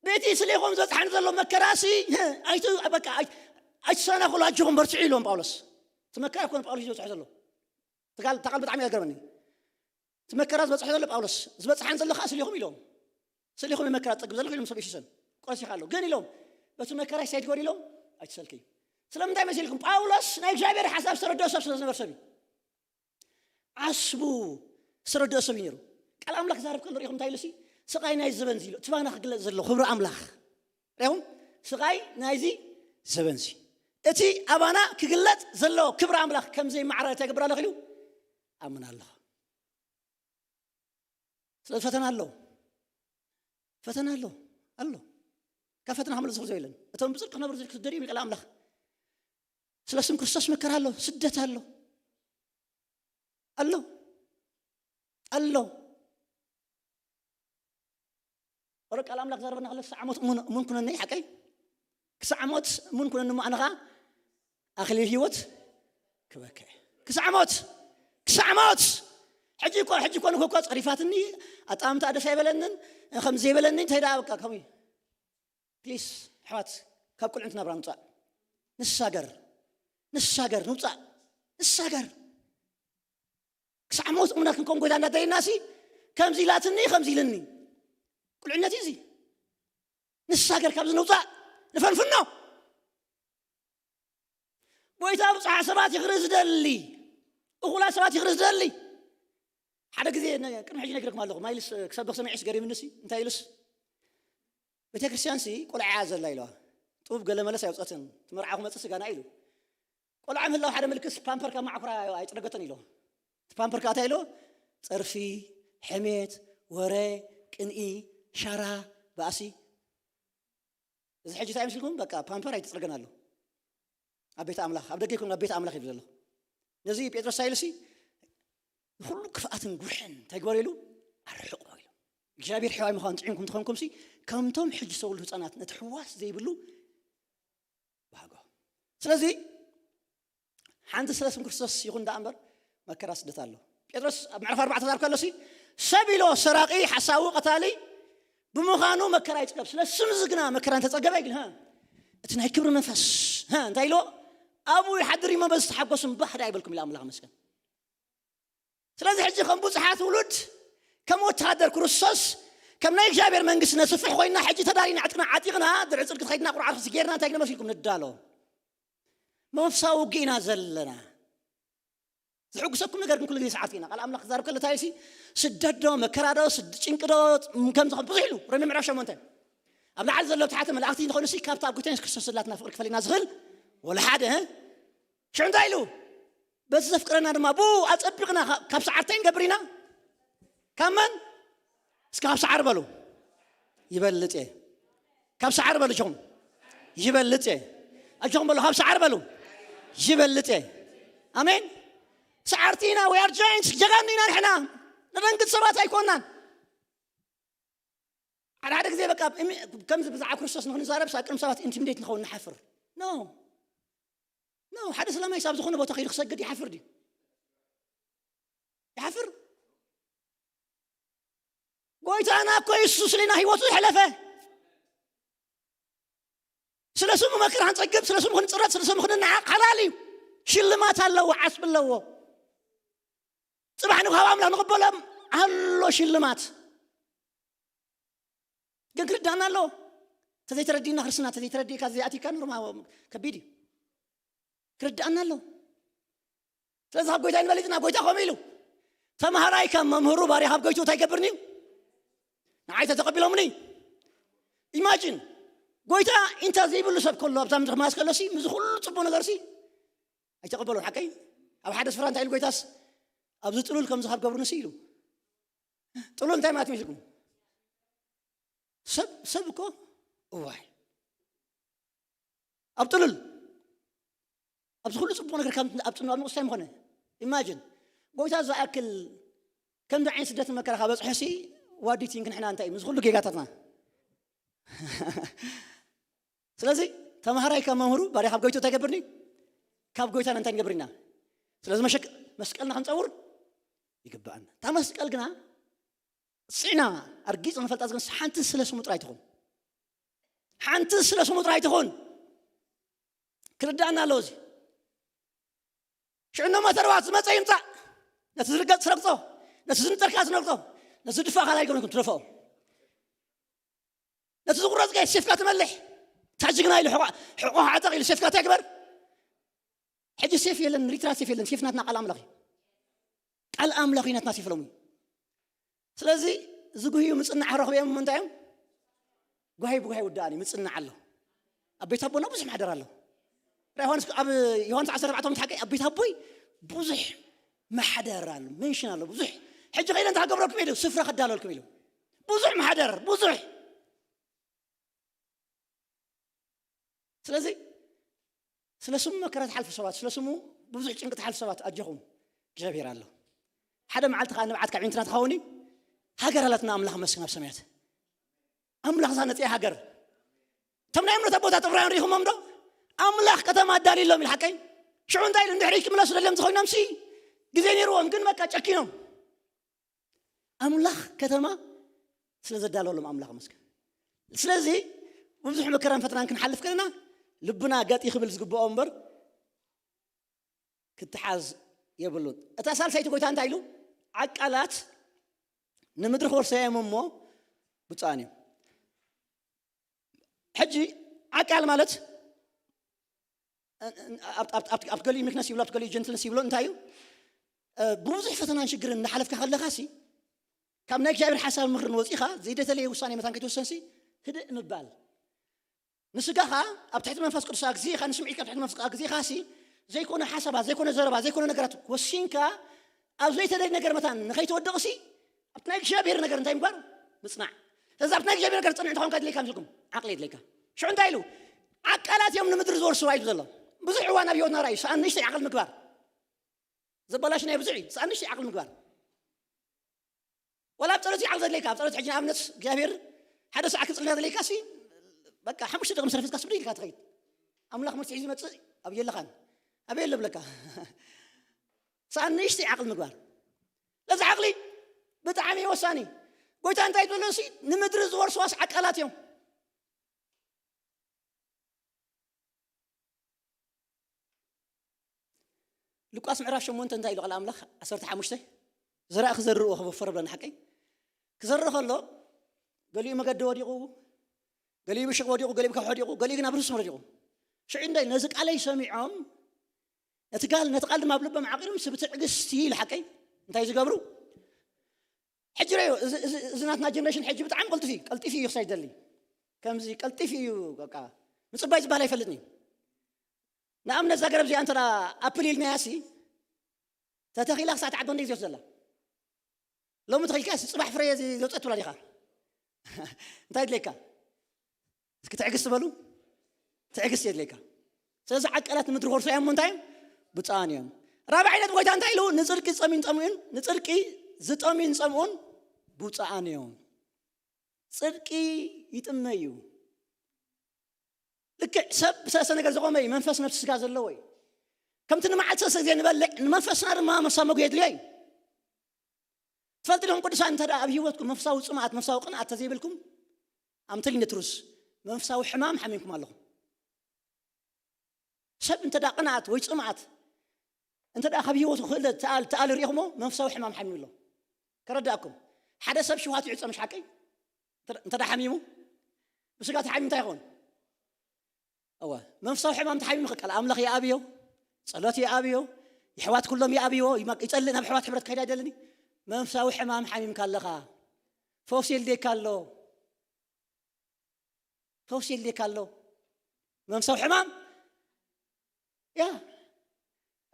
በቲ ስሌኹም ዝበጽሓኒ ዘሎ መከራሲ፣ ኣይቱ-፣ በቃ፣ ኣይ-፣ ኣይትሰናኸሉ፣ ኣጆኹም በርትዑ ኢልዎም ጳውሎስ። እቲ መከራ እኮ ንጳውሎስ እዩ ዝበጽሖ ዘሎ። እቲ ቃል፣ እታ ቃል ብጣዕሚ እያ ትገርመኒ። እቲ መከራ ዝበጽሖ ዘሎ ጳውሎስ፣ ዝበጽሓኒ ዘሎ ከዓ ስሌኹም ኢልዎም። ስሌኹም መከራ ትጸግብ ዘለኹ ኢሎም ሰብ ኤፌሶን። ቆሲኻ ኣሎ። ግን ኢሎም፣ በቲ መከራ እንታይ ትገብሩ ኢሎም? ኣይትሰልክዩ። ስለምንታይ መሲልኩም? ጳውሎስ ናይ እግዚኣብሔር ሓሳብ ዝተረድኦ ሰብ ስለ ዝነበር ሰብ እዩ። ዓስቡ ዝተረድኦ ሰብ እዩ ነይሩ። ቃል ኣምላኽ ክዛረብ ከሎ ርኢኹም እንታይ ኢሉ ሲ? ስቓይ ናይ ዘበን እዚ ኢሉ። እቲ ባና ክግለጽ ዘሎ ክብሪ ኣምላኽ። ርኢኹም? ስቓይ ናይዚ ዘበን እዚ። እቲ ኣባና ክግለጽ ዘሎ ክብሪ ኣምላኽ ከም ዘይመዓረ እንታይ ይገብር ኣለኹ ኢሉ? ኣምን ኣለኹ። ስለዚ ፈተና ኣሎ። ፈተና ኣሎ። ኣሎ። ካብ ፈተና ክመልስ ዝኽእል የለን። እቶም ብጽድቂ ክነብሩ ክትደልዩ ይብል ኣምላኽ። ስለ ስም ክርስቶስ መከራ ኣሎ፣ ስደት ኣሎ። ኣሎ። ኣሎ። ወረ ቃል ኣምላኽ ዘረበና ከሎ ክሳዕ ሞት እሙን፣ እሙን ኩነኒ፣ ሓቀይ? ክሳዕ ሞት እሙን ኩነኒ እሞ ኣነ ኸኣ ኣኽሊል ህይወት ክበክዕ። ክሳዕ ሞት፣ ክሳዕ ሞት። ሕጂ እኮ፣ ሕጂ እኮ ንኮ እኮ ጸሪፋትኒ፣ ኣጣምታ ደስ ኣይበለንን፣ ከም ዘይበለኒ እንታይ ደኣ በቃ ከምኡ እዩ። ፕሊስ፣ ኣሕዋት፣ ካብ ቁልዕነት ናብራ ንውጻእ። ንሳገር፣ ንሳገር፣ ንውጻእ፣ ንሳገር። ክሳዕ ሞት እሙናት ክንከውን ጎይታ እንዳደለየና ሲ፣ ከምዚ ኢላትኒ፣ ከምዚ ኢልኒ። ቁልዕነት እዩ እዚ። ንሳገር፣ ካብዚ ንውጻእ፣ ንፈንፍኖ። ጎይታ ብዙሓት ሰባት ይኽሪ ዝደሊ፣ እኹላት ሰባት ይኽሪ ዝደሊ። ሓደ ግዜ ነ-፣ ቅድሚ ሕጂ ነግረኩም ኣለኹ። ማይልስ ክሰብኽ ሰሚዐስ ገሪምኒ ሲ፣ እንታይ ኢሉስ? ቤተ ክርስቲያን ሲ ቆልዓ እያ ዘላ ኢለዋ። ጡብ ገለ መለስ ኣይውጸትን። እቲ መርዓ ክመጽእ ስጋና ኢሉ። ቆልዓ ምህላው ሓደ ምልክት ፓምፐር ካብ ማዕኩራ ኣይጽረገትን ኢለዋ። እቲ ፓምፐር ከኣ እንታይ ኢለዎ? ጸርፊ፣ ሕሜት፣ ወረ፣ ቅንኢ፣ ሻራ፣ ባእሲ። እዚ ሕጂ እንታይ ምስልኩም? በቃ ፓምፐር ኣይትጽርገን ኣሎ። ኣብ ቤት ኣምላኽ፣ ኣብ ደገ ይኩን ኣብ ቤት ኣምላኽ ይብል ዘሎ። ነዚ ጴጥሮስ እንታይ ኢሉ ሲ? ንኹሉ ክፍኣትን ጉሕን እንታይ ግበሩ ኢሉ? ኣርሕቑ ኢሉ። እግዚኣብሔር ሕያዋይ ምዃን ጥዒምኩም ተኾንኩም ሲ፣ ከምቶም ሕጂ ዝተወልዱ ህፃናት ነቲ ሕዋስ ዘይብሉ ባህጎ። ስለዚ ሓንቲ ስለ ስም ክርስቶስ ይኹን ደኣ እምበር መከራ ስደት ኣሎ። ጴጥሮስ ኣብ ምዕራፍ ኣርባዕተ ዛር ከሎ ሲ፣ ሰብ ኢሎ ሰራቒ፣ ሓሳዊ፣ ቀታሊ ብምዃኑ መከራ ይጽገብ። ስለ ስም እዚ ግና መከራ እንተጸገበ ግን፣ ሃ፣ እቲ ናይ ክብሪ መንፈስ፣ ሃ፣ እንታይ ኢሎ? ኣብኡ ይሓድር እሞ በዚ ተሓጎሱ እምባህ ደኣ ይበልኩም ኢሉ ኣምላኽ መስገን። ስለዚ ሕጂ ከም ብዙሓት ውሉድ፣ ከም ወተሃደር ክርስቶስ፣ ከም ናይ እግዚኣብሔር መንግስቲ ነስፍሕ ኮይና፣ ሕጂ ተዳሊና ዕጥቅና ዓጢቕና፣ ድርዒ ጽድቂ ተኸይድና፣ ቁርዓት ርሲ ጌርና እንታይ ግነ መሲልኩም ንዳሎ? መንፈሳዊ ውግእ ኢና ዘለና። ዝሕጉሰኩም ነገር ግን ኩሉ ግዜ ሰዓት ኢና። ቃል ኣምላኽ ክዛረብ ከሎ እንታይ ኢሉ ሲ? ስደት ዶ፣ መከራ ዶ፣ ስድ-፣ ጭንቂ ዶ፣ ከም ዝኾነ ብዙሕ ኢሉ። ሮሜ ምዕራፍ ሸሞንተ። ኣብ ላዕሊ ዘሎ ኣብ ታሕቲ መላእኽቲ እንተኾይኑ ሲ፣ ካብታ ኣብ ጎይታ የሱስ ክርስቶስ ዘላትና ፍቕሪ ክፈለና ዝኽእል ወላ ሓደ፣ እ? ሽዑ እንታይ ኢሉ? በዚ ዘፍቅረና ድማ ብኡ ኣጸቢቕና ካ-፣ ካብ ሰዓር እንታይ ንገብር ኢና? ካብ መን? እስከ ካብ ሰዓር በሉ። ይበልጽ እየ። ካብ ሰዓር በሉ፣ ኣጆኹም። ይበልጽ እየ። ኣጆኹም በሉ፣ ካብ ሰዓር በሉ። ይበልጽ እየ። ኣሜን። ሰዓርቲ ኢና፣ we are giants፣ ጀጋኑ ኢና ንሕና። ነደንግጽ ሰባት ኣይኮናን። ሓደ ሓደ ግዜ በቃ እሚ-፣ ከምዚ ብዛዕባ ክርስቶስ ንኽንዛረብ ሳ-፣ ቅድሚ ሰባት ኢንቲሚዴት ንኸውን ንሓፍር። ኖ። ኖ፣ ሓደ ሰላማይ ሰብ ዝኾነ ቦታ ከይዱ ክሰግድ ይሓፍር ድዩ? ይሓፍር? ጎይታና እኮ የሱስ ኢልና ህይወቱ ዝሕለፈ። ስለ ስሙ መከራ ክንጸግብ፣ ስለ ስሙ ክንጽረት፣ ስለ ስሙ ክንነዓቕ ሓላል እዩ። ሽልማት ኣለዎ፣ ዓስቢ ኣለዎ። ጽባሕ ንግሆ ካብ ኣምላኽ ንቕበሎም ኣሎ ሽልማት። ግን ክርዳእና ኣለዎ። ተዘይተረዲእና ክርስትና፣ ተዘይተረዲእካ፣ ተዘይኣቲካ ኖርማ ከቢድ እዩ። ክርዳእና ኣለዎ። ስለዚ ካብ ጎይታ ይንበልጽና፣ ጎይታ ከምኡ ኢሉ፣ "ተማሃራይ ካብ መምህሩ፣ ባርያ ካብ ጎይቱ እንታይ ይገብርኒ እዩ?" ንዓይ ተተቐቢሎምኒ። ኢማጂን፣ ጎይታ ኢንታ ዘይብሉ ሰብ ከሎ፣ ኣብዛ ምድሪ ክመሃዝ ከሎ ሲ፣ ምስዚ ኩሉ ጽቡቕ ነገር ሲ፣ ኣይተቐበሎን። ሓቀይ? ኣብ ሓደ ስፍራ እንታይ ኢሉ ጎይታስ? "ኣብዚ ጥሉል ከምዚ ካብ ገብርኒ ሲ" ኢሉ። ጥሉል እንታይ ማለት ይመስልኩም? ሰብ፣ ሰብ እኮ፣ እዋይ። ኣብ ጥሉል፣ ኣብዚ ኩሉ ጽቡቕ ነገር ካብ ኣብ ጥሉል ኣብ ንቑስ እንታይ ምኾነ? ኢማጂን፣ ጎይታ ዝኣክል ከምዚ ዓይነት ስደትን መከራ ካብ በጽሖ ሲ፣ what do you think ንሕና እንታይ ምስ ኩሉ ጌጋታትና? ስለዚ ተምሃራይ ካብ መምህሩ፣ ባርያ ካብ ጎይቱ እንታይ ይገብርኒ? ካብ ጎይታና እንታይ ንገብር ኢና? ስለዚ መሸክ-፣ መስቀልና ክንጸውር ይግብኣና። እታ መስቀል ግና ጽዕና ኣርጊጽ ንፈልጣ ግን ሓንቲ ስለ ስሙ ጥራይ ትኹን። ሓንቲ ስለ ስሙ ጥራይ ትኹን። ክርዳእና ኣለዎ እዚ። ሽዑ እኖ ሞተርባት ዝመጸ ይምጻእ። ነቲ ዝርገጽ ትረግጾ፣ ነቲ ዝንጠርካ ትነግጾ፣ ነቲ ዝድፋእ ካልኣይ ገበንኩም ትደፍኦ። ነቲ ዝቑረጽ ጋይ ሴፍካ ትመልሕ። እታ ጅግና ኢሉ ሕቖ፣ ሕቖ ዓጠቕ ኢሉ ሴፍካ እንታይ ግበር? ሕጂ ሴፍ የለን፣ ሪትራ ሴፍ የለን። ሴፍ ናትና ቃል ኣምላኽ እዩ። ቃል ኣምላኽ እዩ ናትና ሴፍ ሎሚ። ስለዚ ዝጉህዩ ምጽናዕ ረኽበ እዮም። እሞ እንታይ እዮም? ጓሂ ብጓሂ ውዳእን እዩ። ምጽናዕ ኣሎ። ኣብ ቤት ኣቦና ብዙሕ ማሕደር ኣሎ። ራእይ ዮሃንስ፣ ኣብ ዮሃንስ ዓሰርተ ኣርባዕተ ምትሓቀ ኣብ ቤት ኣቦይ ብዙሕ ማሕደር ኣሎ፣ መንሽን ኣሎ፣ ብዙሕ። ሕጂ ከይደ እንታይ ክገብረልኩም ኢሉ? ስፍራ ከዳለልኩም ኢሉ። ብዙሕ ማሕደር፣ ብዙሕ። ስለዚ ስለ ስሙ መከራ ትሓልፉ ሰባት፣ ስለ ስሙ ብዙሕ ጭንቂ ትሓልፉ ሰባት፣ ኣጆኹም፣ እግዚኣብሔር ኣሎ። ሓደ መዓልቲ ከኣ ንብዓት ካብ ዒንትና ትኸውን እዩ። ሃገር ኣላትና፣ ኣምላኽ መስግን ኣብ ሰማያት። ኣምላኽ እዛ ነጽያ ሃገር። እቶም ናይ እምነት ኣቦታት ዕብራውያን ርኢኹሞም ዶ? ኣምላኽ ከተማ ኣዳልዩሎም ኢሉ ሓቀይ። ሽዑ እንታይ ኢሉ? እንድሕሪ ክምለሱ ደልዮም እንተኾይኖም ሲ ግዜ ነይርዎም፣ ግን በቃ ጨኪኖም። ኣምላኽ ከተማ ስለ ዘዳለወሎም ኣምላኽ መስገን። ስለዚ ብዙሕ መከራን ፈተናን ክንሓልፍ ከለና ልብና ገጢ ክብል ዝግብኦ እምበር ክትሓዝ የብሉን። እታ ሳልሰይቲ ጎይታ እንታይ ኢሉ? ዓቃላት ንምድሪ ክወርሰ እዮም እሞ ብፁዓን እዮም። ሕጂ ዓቃል ማለት ኣብ ገሊኡ ሚክነስ ይብሎ፣ ኣብ ገሊኡ ጀንትልነስ ይብሎ። እንታይ እዩ? እ፣ ብብዙሕ ፈተናን ሽግርን እናሓለፍካ ከለኻ ሲ ካብ ናይ እግዚኣብሔር ሓሳብ ምኽርን ወፂኻ ዘይደተለየ ውሳኔ መታን ከይትወሰን ሲ ህድእ ምባል። ንስጋኻ ኣብ ትሕቲ መንፈስ ቅዱስ ኣግዚኻ፣ ንስምዒትካ ኣብ ትሕቲ መንፈስ ኣግዚኻ ሲ ዘይኮነ ሓሳባት፣ ዘይኮነ ዘረባ፣ ዘይኮነ ነገራት ወሲንካ ኣብ ዘይተደልየ ነገር መታን ንኸይትወድቕ ሲ ኣብቲ ናይ እግዚኣብሔር ነገር እንታይ ምግባር? ምጽናዕ። ስለዚ ኣብቲ ናይ እግዚኣብሔር ነገር ትጸንዕ እንተኾንካ ድሌካ ምስልኩም ዓቕሊ የድሌካ። ሽዑ እንታይ ኢሉ? ዓቃላት እዮም ንምድሪ ዝወርስዋ ኢሉ ዘሎ። ብዙሕ እዋን ኣብ ህይወትና ራእዩ ሰኣን ንእሽተይ ዓቕሊ ምግባር። ዘበላሽናዮ ብዙሕ እዩ። ሰኣን ንእሽተይ ዓቕሊ ምግባር። ወላ ኣብ ጸሎት ይዓል ዘድለይካ፣ ኣብ ጸሎት ሕጂ ንኣብነት እግዚኣብሔር ሓደ ሰዓት ክጽልና ዘድለይካ ሲ በቃ ሓሙሽተ ደቂ ምስ ረፊስካ ስብሪ ኢልካ ትኸይድ። ኣምላኽ መልሲ ሒዙ ይመጽእ ኣብ የለኻን። ኣበይ ኣሎ ብለካ። ሰኣን ንእሽተይ ዓቕሊ ምግባር። ለዚ ዓቕሊ ብጣዕሚ ወሳኒ። ጎይታ እንታይ ትብሎ ሲ ንምድሪ ዝወርስዋስ ዓቃላት እዮም። ሉቃስ ምዕራፍ ሸሞንተ እንታይ ኢሉ ቃል ኣምላኽ? ዓሰርተ ሓሙሽተ፣ ዘራእ ክዘርእ ክወፈር ብለና ሓቀይ። ክዘርእ ከሎ ገሊኡ መገዲ ወዲቑ፣ ገሊኡ ብሽቕ ወዲቑ፣ ገሊኡ ብከውሒ ወዲቑ፣ ገሊኡ ግን ኣብ ርስም ወዲቑ። ሽዑ እንደ ነዚ ቃለይ ሰሚዖም ነቲ ቃል፣ ነቲ ቃል ድማ ኣብ ልቦም ዓቂሮም ሲ ብትዕግስቲ ኢሉ ሓቀይ እንታይ ዝገብሩ? ሕጂ ረዮ፣ እዚ፣ እዚ፣ እዚ ናትና ጀነሬሽን ሕጂ ብጣዕሚ ቀልጢፍ እዩ፣ ቀልጢፍ እዩ ክሳይ ደሊ። ከምዚ ቀልጢፍ እዩ፣ በቃ ምጽባይ ዝበሃል ኣይፈልጥን እዩ። ንኣብነት እዛ ገረብ እዚኣ እንተ ኣፕል ኢልናያ ሲ ተተኺላ ክሳዕ ትዓቢ ክንደይ ግዜ ይወስደላ? ሎሚ ተኺልካ ሲ ጽባሕ ፍረ ዘውፅእ ትብላ ዲኻ? እንታይ ድሌካ? እስኪ ትዕግስቲ በሉ። ትዕግስቲ የድሌካ። ስለዚ ዓቃላት ምድሪ ክወርሱ እዮም። እንታይ እዮም? ብፁዓን እዮም። ራብዓይ ነጥቢ ጎይታ እንታይ ኢሉ? ንጽድቂ ዝጠምዩን፣ ንጽድቂ ዝጠምዩን ዝጸምኡን ብፁዓን እዮም። ጽድቂ ይጥመ እዩ። ልክዕ ሰብ ብሰለስተ ነገር ዝቖመ እዩ። መንፈስ፣ ነፍሲ፣ ስጋ ዘለዎ እዩ። ከምቲ ንመዓልቲ ሰለስተ ግዜ ንበልዕ፣ ንመንፈስና ድማ መሳ መጉ የድልዮ እዩ። ትፈልጡ ዲኹም ቅዱሳን፣ እንተ ደኣ ኣብ ህይወትኩም መንፈሳዊ ጽምኣት፣ መንፈሳዊ ቅንኣት ተዘይብልኩም፣ I'm telling the truth፣ መንፈሳዊ ሕማም ሓሚምኩም ኣለኹም። ሰብ እንተ ደኣ ቅንኣት ወይ ጽምኣት እንተ ደኣ ካብ ህይወቱ ክእለ ተኣል-፣ ተኣል ርኢኹሞ፣ መንፈሳዊ ሕማም ሓሚሙ ኣሎ። ከረዳእኩም፣ ሓደ ሰብ ሽውሃት ይዕጸ፣ ምሽ ሓቀይ? እንተ፣ እንተ ደኣ ሓሚሙ፣ ብስጋ ተሓሚሙ እንታይ ይኸውን? እወ፣ መንፈሳዊ ሕማም ተሓሚሙ ቃል ኣምላኽ ይኣብዮ፣ ጸሎት ይኣብዮ፣ የሕዋት ኩሎም ይኣብይዎ፣ ይመ-፣ ይጸልእ፣ ናብ ኣሕዋት ሕብረት ክኸይድ ኣይደልን እዩ። መንፈሳዊ ሕማም ሓሚምካ ኣለኻ፣ ፈውሲ የድልየካ ኣሎ፣ ፈውሲ የድልየካ ኣሎ። መንፈሳዊ ሕማም፣ ያ፣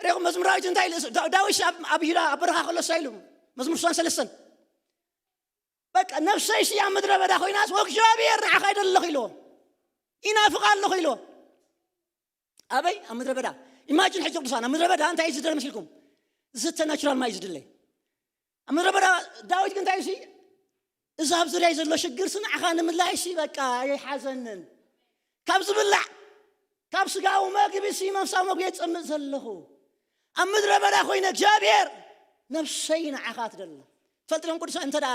ሪኹም መዝሙር ዳዊት እንታይ ኢሉ? ዳ-፣ ዳዊት ኣብ፣ ኣብ ይሁዳ ኣብ በረኻ ከሎ እንታይ ኢሉ? መዝሙር ስሳን ሰለስተን፣ በቃ ነፍሰይ ሲ ኣብ ምድረ በዳ ኮይናስ፣ ወእግዚኣብሔር ንዓኻ ይደሊ ኣለኹ ኢልዎ። ይናፍቕ ኣለኹ ኢልዎ። ኣበይ? ኣብ ምድረ በዳ። ኢማጂን ሕጂ ቅዱሳን፣ ኣብ ምድረ በዳ እንታይ እዩ ዝደለ መሲልኩም? ዝስተ ናቹራል ማይ እዩ ዝድለ። ኣብ ምድረ በዳ ዳዊት ግን እንታይ እዩ ሲ? እዛ ኣብ ዙርያይ ዘሎ ሽግርሲ ንዓኻ ንምላይሲ በቃ ኣይሓዘንን። ካብ ዝብላዕ፣ ካብ ስጋዊ መግቢሲ መንፈሳዊ መግቢ እየ ዝጸምእ ዘለኹ። ኣብ ምድረ በዳ ኮይነ እግዚኣብሔር ነፍሰይ ንዓኻ ትደሊ። ትፈልጡ ዲኹም ቅዱሳን፣ እንተ ደኣ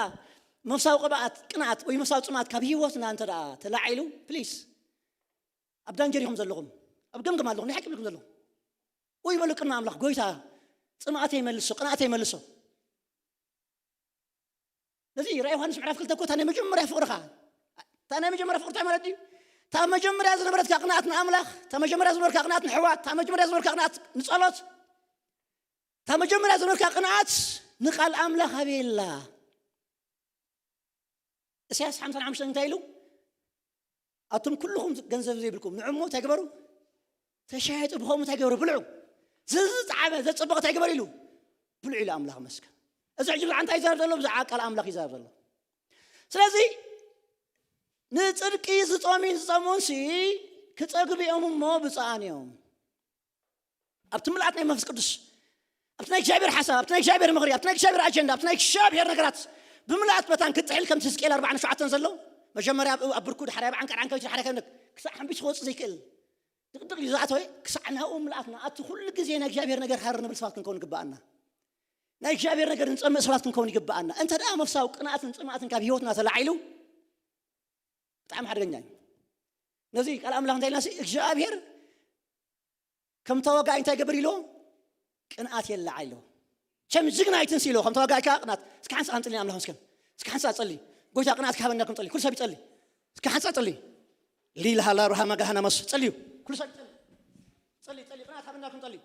መንፈሳዊ ቅብኣት፣ ቅንኣት ወይ መንፈሳዊ ጽምኣት ካብ ህይወትና እንተ ደኣ ተላዒሉ፣ ፕሊስ ኣብ ዳንጀር ኢኹም ዘለኹም። ኣብ ገምገም ኣለኹም፣ ናይ ሓቂ ብልኩም ዘለኹም። ወይ በሉ ቅድሚ ኣምላኽ፣ ጎይታ ጽምኣተይ መልሶ፣ ቅንኣተይ መልሶ። ነዚ ራእይ ዮሃንስ ምዕራፍ ክልተ እኮ እታ ናይ መጀመርያ ፍቕርኻ፣ እታ ናይ መጀመርያ ፍቕሪ እንታይ ማለት እዩ? እታ መጀመርያ ዝነበረትካ ቅንኣት ንኣምላኽ፣ እታ መጀመርያ ዝነበርካ ቅንኣት ንሕዋት፣ እታ መጀመርያ ዝነበርካ ቅንኣት ንጸሎት፣ እታ መጀመርያ ዝነበርካ ቅንኣት ንቓል ኣምላኽ ኣበየላ። ኢሳያስ ሓምሳን ሓሙሽተን እንታይ ኢሉ? ኣቱም ኩልኹም ገንዘብ ዘይብልኩም ንዕሞ እንታይ ግበሩ? ተሻየጡ፣ ብኸምኡ እንታይ ግበሩ? ብልዑ። ዝዝጣዕመ ዘጸበቐ እንታይ ግበር ኢሉ? ብልዑ ኢሉ ኣምላኽ መስገን። እዚ ሕጂ ብዛዕባ እንታይ ይዛረብ ዘሎ? ብዛዕባ ቃል ኣምላኽ ይዛረብ ዘሎ። ስለዚ ንጽድቂ ዝጾሙን ዝጸምኡንሲ ክጸግቡ እዮም እሞ ብፁዓን እዮም። ኣብቲ ምልኣት ናይ መንፈስ ቅዱስ፣ ኣብቲ ናይ እግዚኣብሔር ሓሳብ፣ ኣብቲ ናይ እግዚኣብሔር ምኽሪ፣ ኣብቲ ናይ እግዚኣብሔር ኣጀንዳ፣ ኣብቲ ናይ እግዚኣብሔር ነገራት ብምልኣት መታን ክትጥሕል ከምቲ ሕዝቅኤል ኣርባዕን ሸውዓተን ዘሎ መጀመርያ ኣብ ኣብ ብርኩ፣ ዳሕራይ ኣብ ዓንቀር ዓንቀር፣ ዳሕራይ ከም ክሳዕ ሓንቢስ ክወጽእ ዘይክእል ድቕድቕ እዩ ዝኣተወ። ክሳዕ ናብኡ ምልኣት ንኣቱ ኩሉ ግዜ ናይ እግዚኣብሔር ነገር ሃር ንብል ሰባት ክንከውን ይግብኣና። ናይ እግዚኣብሔር ነገር ንጸምእ ሰባት ክንከውን ይግብኣና። እንተ ደኣ መንፈሳዊ ቅንኣትን ጽምኣትን ካብ ህይወትና ተላዒሉ ብጣዕሚ ሓደገኛ እዩ። ነዚ ቃል ኣምላኽ እንታይ ኢልና ሲ እግዚኣብሔር ከም ተዋጋኢ እንታይ ይገብር ኢሎ? ቅንኣት የለዓ ኢሎ። ከም ጅግና ኣይትንስ ኢሎ። ከም ተዋጋኢካ ቅንኣት። እስኪ ሓንሳ ክንጽሊ ኣምላኽ መስከን። እስኪ ሓንሳ ጸሊ። ጎይታ ቅንኣት ክሃበና ክንጸሊ። ኩሉ ሰብ ይጸሊ። እስኪ ሓንሳ ጸሊ። ሊላ ሃላ ሩሃማ ጋሃና መስ ጸልዩ። ኩሉ ሰብ ይጸሊ። ጸሊ፣ ጸሊ፣ ቅንኣት ሃበና ክንጸሊ።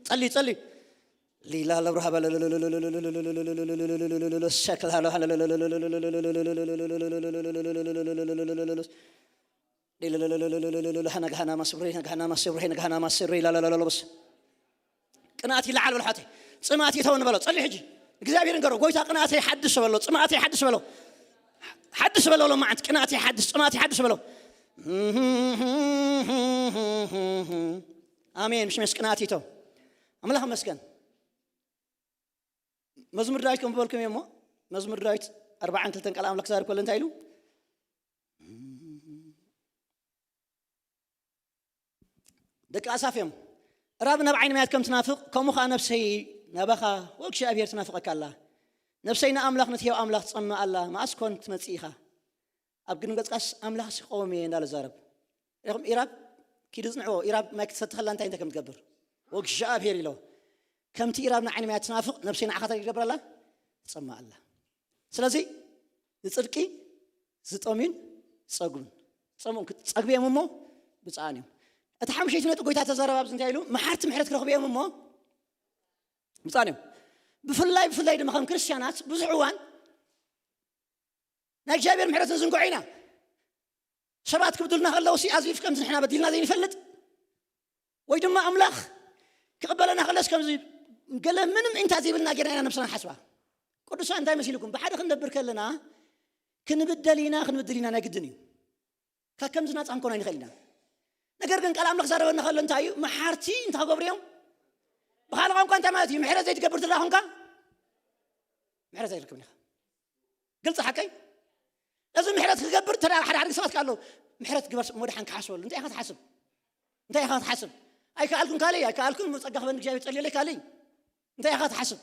ጸሊ፣ ጸሊ። ሊላ ለብርሃ በለ ሸክላ ነግሃና ማስብሪ ነግሃና ማስብሪ ነግሃና ማስብሪ ላላላሎስ ቅንኣት ይለዓል በል ሓተይ። ጽምኣት ይተው ንበሎ። ጸሊ ሕጂ እግዚኣብሔር ንገሮ። ጎይታ ቅንኣተይ ሓድሽ በሎ። ጽምኣተይ ሓድሽ በሎ። ሓድሽ በሎ ሎማዓንቲ ቅንኣተይ ሓድሽ፣ ጽምኣተይ ሓድሽ በሎ። ኣሜን። ምሽ መስ ቅንኣት ይተው። ኣምላኽ መስገን። መዝሙር ዳዊት ከም ዝበልኩም እሞ መዝሙር ዳዊት ኣርባዓን ክልተን ቃል ኣምላኽ ክዛረብ ከሎ እንታይ ኢሉ? ደቂ ኣሳፍ እዮም። ራብ ናብ ዓይኒ ማያት ከም ትናፍቕ፣ ከምኡ ኸዓ ነፍሰይ ናባኻ ወእግዚኣብሔር ትናፍቐካ ኣላ። ነፍሰይ ንኣምላኽ ነቲ ሕያው ኣምላኽ ትጸምእ ኣላ። መኣስ ኮን ትመጽእ ኢኻ? ኣብ ግድም ገጽካስ ኣምላኽሲ ክቐውም እየ እንዳለ ዛረብ። ኢኹም ኢራብ ኪዱ ጽንዕዎ። ኢራብ ማይ ክትሰቲ ከላ እንታይ እንታይ ከም ትገብር? ወእግዚኣብሔር ኢሎ። ከምቲ ኢራብ ንዓይኒ ማያት ትናፍቕ፣ ነፍሰይ ንዓኻ እንታይ ትገብር ኣላ? ትጸምእ ኣላ። ስለዚ ንጽድቂ ዝጠምዩን ዝጸግቡን። ጸምኦም ክጸግቡ እዮም እሞ ብጻኣን እዮም። እቲ ሓሙሸይቲ ነጥቢ ጎይታ ተዛረብ ኣብዚ እንታይ ኢሉ? መሓርቲ ምሕረት ክረኽቡ እዮም እሞ ብጻኣን እዮም። ብፍላይ ብፍላይ ድማ ከም ክርስትያናት ብዙሕ እዋን ናይ እግዚኣብሔር ምሕረት ንዝንግዖ ኢና። ሰባት ክብድሉና ከለውሲ ኣዚፍ ከምዚ ንሕና በዲልና ዘይንፈልጥ ወይ ድማ ኣምላኽ ክቕበለና ከለስ ከምዚ ገለ ምንም ኢንታ ዘይብልና ጌርና ኢና ነብስና ንሓስባ። ቅዱሳን እንታይ መሲልኩም? ብሓደ ክንነብር ከለና ክንብደል ኢና፣ ክንብድል ኢና፣ ናይ ግድን እዩ። ካብ ከምዚ ናጻ ክንኮን ኣይንኽእል ኢና። ነገር ግን ቃል ኣምላኽ ዛረበና ከሎ እንታይ እዩ? መሓርቲ እንታይ ክገብሩ እዮም? ብኻልእ ቋንቋ እንታይ ማለት እዩ? ምሕረት ዘይትገብር ትላ ኹንካ ምሕረት ኣይትረክብን ኢኻ። ግልፂ ሓቀይ። ነዚ ምሕረት ክገብር ተዳ ሓደ ሓደ ሰባት ካለው ምሕረት ግበር መድሓን ክሓስበሉ እንታይ ኢኻ ትሓስብ? እንታይ ኢኻ ትሓስብ? ኣይከኣልኩን ካልእ ኣይከኣልኩን ጸጋ ክበን እግዚኣብሔር ጸልየለይ ካልእ እንታይ ኢኻ ትሓስብ?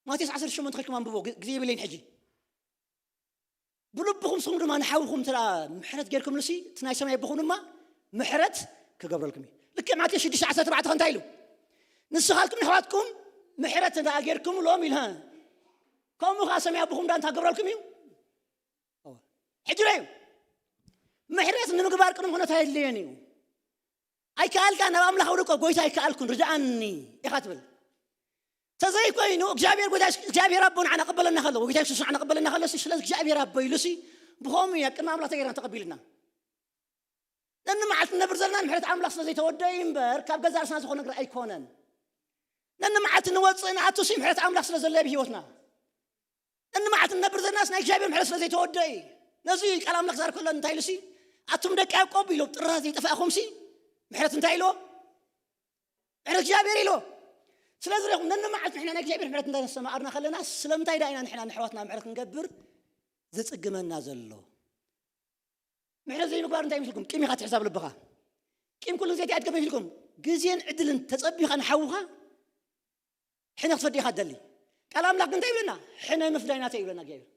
ማቴዎስ ዓሰርተ ሸሞንተ ከድኩም ኣንብቦ፣ ግ- ግዜ የብለይን ሕጂ። ብልብኹም ስኹም ድማ ንሓውኹም እንተ ደኣ ምሕረት ጌርኩምሉሲ፣ እቲ ናይ ሰማይ ኣቦኹም ድማ ምሕረት ክገብረልኩም እዩ። ልክዕ ማቴዎስ ሽዱሽተ ዓሰርተ ኣርባዕተ ከ እንታይ ኢሉ? ንስኻትኩም ንኣሕዋትኩም ምሕረት እንተ ደኣ ጌርኩምሎም ኢሉ፣ ከምኡ ኸዓ ሰማይ ኣቦኹም ደኣ እንታይ ክገብረልኩም እዩ? ሕጂ ዶ እዩ? ምሕረት ንምግባር ቅድሚ ኩነታት ኣየድልዮን እዩ። ኣይከኣልካ ናብ ኣምላኽ ኣውርቆ፣ ጎይታ ኣይከኣልኩን ርድኣኒ ኢኻ ትብል። ተዘይኮይኑ እግዚኣብሔር ጎይታ የሱስ እግዚኣብሔር ኣቦ ንዓና ቀበለና ከሎ፣ ጎይታ የሱስ ንዓና ቀበለና ከሎ ሲ ስለዚ እግዚኣብሔር ኣቦ ኢሉ ሲ ብኸምኡ እያ ቅድሚ ኣምላኽ ተገይርና ተቐቢልና። ነኒ መዓልቲ ንነብር ዘለና ምሕረት ኣምላኽ ስለ ዘይተወደእ እዩ እምበር ካብ ገዛእ ርእስና ዝኾነ ነገር ኣይኮነን። ነኒ መዓልቲ ንወፅእ ንኣቱ ሲ ምሕረት ኣምላኽ ስለ ዘሎ ኣብ ህይወትና ነኒ መዓልቲ ንነብር ዘለናስ ናይ እግዚኣብሔር ምሕረት ስለ ዘይተወደእ እዩ። ነዚ ቃል ኣምላኽ ዛር ከሎ እንታይ ኢሉ ሲ ኣቱም ደቂ ያዕቆብ ኢሎም ጥራዝ ይጠፋእኹምሲ ምሕረት እንታይ ኢልዎ? ምሕረት እግዚኣብሔር ኢልዎ። ስለዚ ኹም ነንመዓልቲ ንሕና ናይ እግዚኣብሔር ምሕረት እንዳስተማቕርና ከለና ስለምንታይ ዳ ኢና ንሕና ንሕዋትና ምሕረት ክንገብር ዝጽግመና ዘሎ? ምሕረት ዘይምግባር እንታይ ምስልኩም? ቂም ኢኻ ትሕዝ ኣብ ልብኻ። ቂም ኩሉ ግዜ እንታይ ኣትገብር ኢልኩም? ግዜን ዕድልን ተጸቢኻ ንሓውኻ ሕነ ክትፈዲ ኢኻ ትደሊ። ቃል ኣምላኽ ግን እንታይ ይብለና? ሕነ ምፍዳይ ናተይ ይብለና እግዚኣብሔር።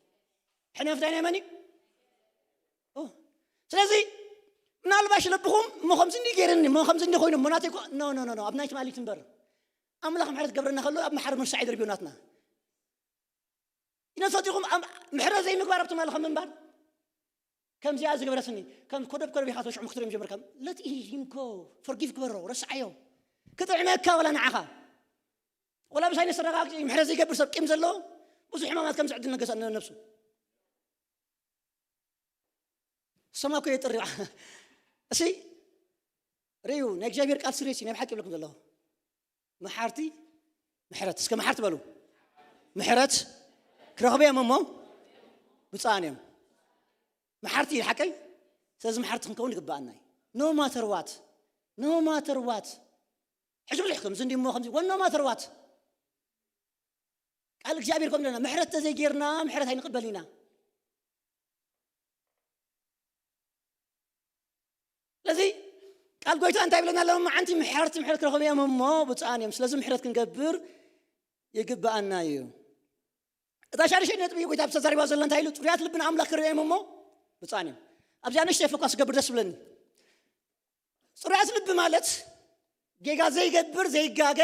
ሕነ ምፍዳይ ናይ መን እዩ? ኦ። ስለዚ ምናልባሽ ልብኹም እሞ ከምዚ እንዲ ገይርኒ እሞ ከምዚ እንዲ ኮይኑ እሞ ናተይ እኮ ኖ ኖ ኖ ኖ ኣብ ናይ ትማሊ ትንበር። ኣምላኽ ምሕረት ገብረና ከሎ ኣብ መሓር ምርሳዕ ይደርብዮ ናትና። ኢነ ፈጢኹም ምሕረት ዘይምግባር ኣብ ትማሊ ከም ምንባር። ከምዚኣ ዝገበረትኒ ከም ኮደብ ኮደብ ኢኻ ተሽዑ ምክትር እዮም ጀመርካ። ለት ሂም ጎ። ፎርጊቭ ግበሮ፣ ረስዓዮ። ክጥዕመካ ወላ ንዓኻ ወላ ብሳይነስ ተረጋግፂ ምሕረት ዘይገብር ሰብ ቂም ዘለዎ ብዙሕ ሕማማት ከም ዝዕድል ነገሳ ነብሱ ሰማ እኮ የጥሪ። እሲ ርእዩ ናይ እግዚኣብሔር ቃል ስሬሲ ናይ ብሓቂ ይብለኩም ዘለኹ። መሓርቲ ምሕረት እስከ መሓርቲ በሉ። ምሕረት ክረኽቡ እዮም እሞ ብፁዓን እዮም። መሓርቲ ሓቀይ። ስለዚ መሓርቲ ክንከውን ይግባኣና እዩ። No matter what, no matter what። ሕጂ ብዙሕ ከምዚ እንዲ እሞ ከምዚ ወ no matter what ቃል እግዚኣብሔር ከም ዘለና ምሕረት ተዘይጌርና ምሕረት ኣይንቕበል ኢና። ስለዚ ቃል ጎይታ እንታይ ይብለና ኣሎ? መዓንቲ ምሕረት ምሕረት ክረኽቡ እዮም እሞ ብፁዓን እዮም። ስለዚ ምሕረት ክንገብር ይግብኣና እዩ። እታ ሻድሸይ ነጥቢ ጎይታ ተዛሪባ ዘሎ እንታይ ኢሉ? ጽሩያት ልቢ ንኣምላኽ ክርእዮም እሞ ብፁዓን እዮም። ኣብዚኣ ንእሽተይ ፎካስ ክገብር ደስ ብለኒ። ጽሩያት ልቢ ማለት ጌጋ ዘይገብር ዘይጋገ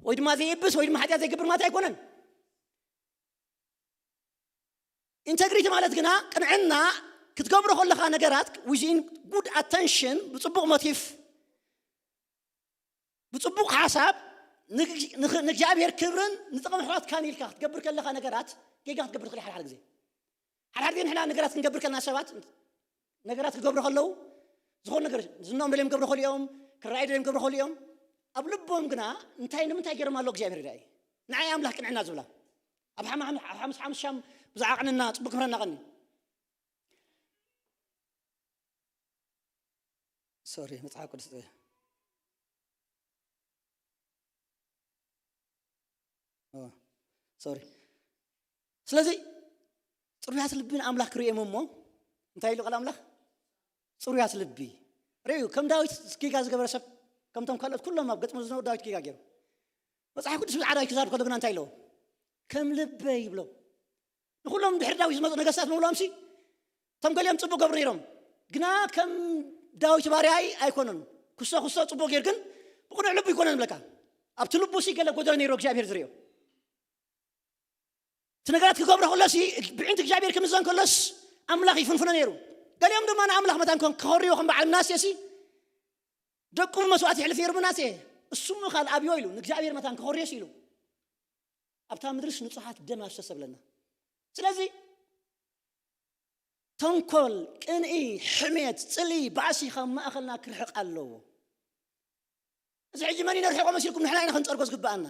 ወይ ድማ ዘይብስ ወይ ድማ ሓጢኣት ዘይገብር ማለት ኣይኮነን። ኢንተግሪቲ ማለት ግና ቅንዕና ክትገብሮ ከለኻ ነገራት ዊዝን ጉድ ኣተንሽን ብፅቡቕ ሞቲፍ ብፅቡቕ ሓሳብ ንእግዚኣብሔር ክብርን ንጥቕሚ ኣሕዋትካን ኢልካ ክትገብር ከለኻ ነገራት ጌጋ ክትገብር ትኽእል ሓድሓደ ግዜ ሓድሓደ ግዜ ንሕና ነገራት ክንገብር ከለና ሰባት ነገራት ክገብሩ ከለዉ ዝኾኑ ነገር ዝናኦም ደልዮም ገብሩ ከሉ እዮም ክረኣዩ ደልዮም ገብሩ ከሉ እዮም ኣብ ልቦም ግና እንታይ ንምንታይ ገይሮም ኣሎ እግዚኣብሔር ይረኣዩ ንዓይ ኣምላኽ ቅንዕና ዝብላ ኣብ ሓምስ ሓምስ ሻም ብዛዕባ ቅንና ፅቡቅ ክምህረና ቀኒ ሶሪ መፅሓፍ ቅዱስ ሶሪ ስለዚ ፅሩያት ልቢ ንኣምላኽ ክርእዮም እሞ እንታይ ኢሉ ቃል ኣምላኽ ፅሩያት ልቢ ርእዩ ከም ዳዊት ጌጋ ዝገበረ ሰብ ከምቶም ካልኦት ኩሎም ኣብ ገጥሞ ዝነበሩ ዳዊት ጌጋ ገይሩ መፅሓፍ ቅዱስ ብዛዕባ ዳዊት ክዛረብ ከሎ ግና እንታይ ኣለዎ ከም ልበይ ይብሎ ንኩሎም ድሕሪ ዳዊት ዝመፁ ነገስታት ምብሎምሲ እቶም ገሊኦም ፅቡቅ ገብሩ ነይሮም ግና ከም ዳዊት ባርያይ ኣይኮኑን ክሶ ክሶ ፅቡቅ ገይር ግን ብቁኑዕ ልቡ ይኮነ ንብለካ ኣብቲ ልቡ ሲ ገለ ጎደሎ ነይሩ እግዚኣብሔር ዝርእዮ እቲ ነገራት ክገብሮ ከሎሲ ብዕንቲ እግዚኣብሔር ክምዘን ከሎስ ኣምላኽ ይፍንፍኖ ነይሩ ገሊኦም ድማ ንኣምላኽ መታን ከኸርዮ ከም በዓል ምናሴ ሲ ደቁ መስዋዕት ይሕልፍ ነይሩ ምናሴ እሱም ኻል ኣብዮ ኢሉ ንእግዚኣብሔር መታን ከኸርዮስ ኢሉ ኣብታ ምድርስ ንጹሓት ደም ኣፍሰሰ ብለና ስለዚ ተንኮል ቅንኢ ሕሜት ፅሊ ባእሲ ካብ ማእኸልና ክርሕቕ ኣለዎ እዚ ሕጂ መን ይነርሕቆ መሲልኩም ንሕና ኢና ክንፀርጎ ዝግብኣና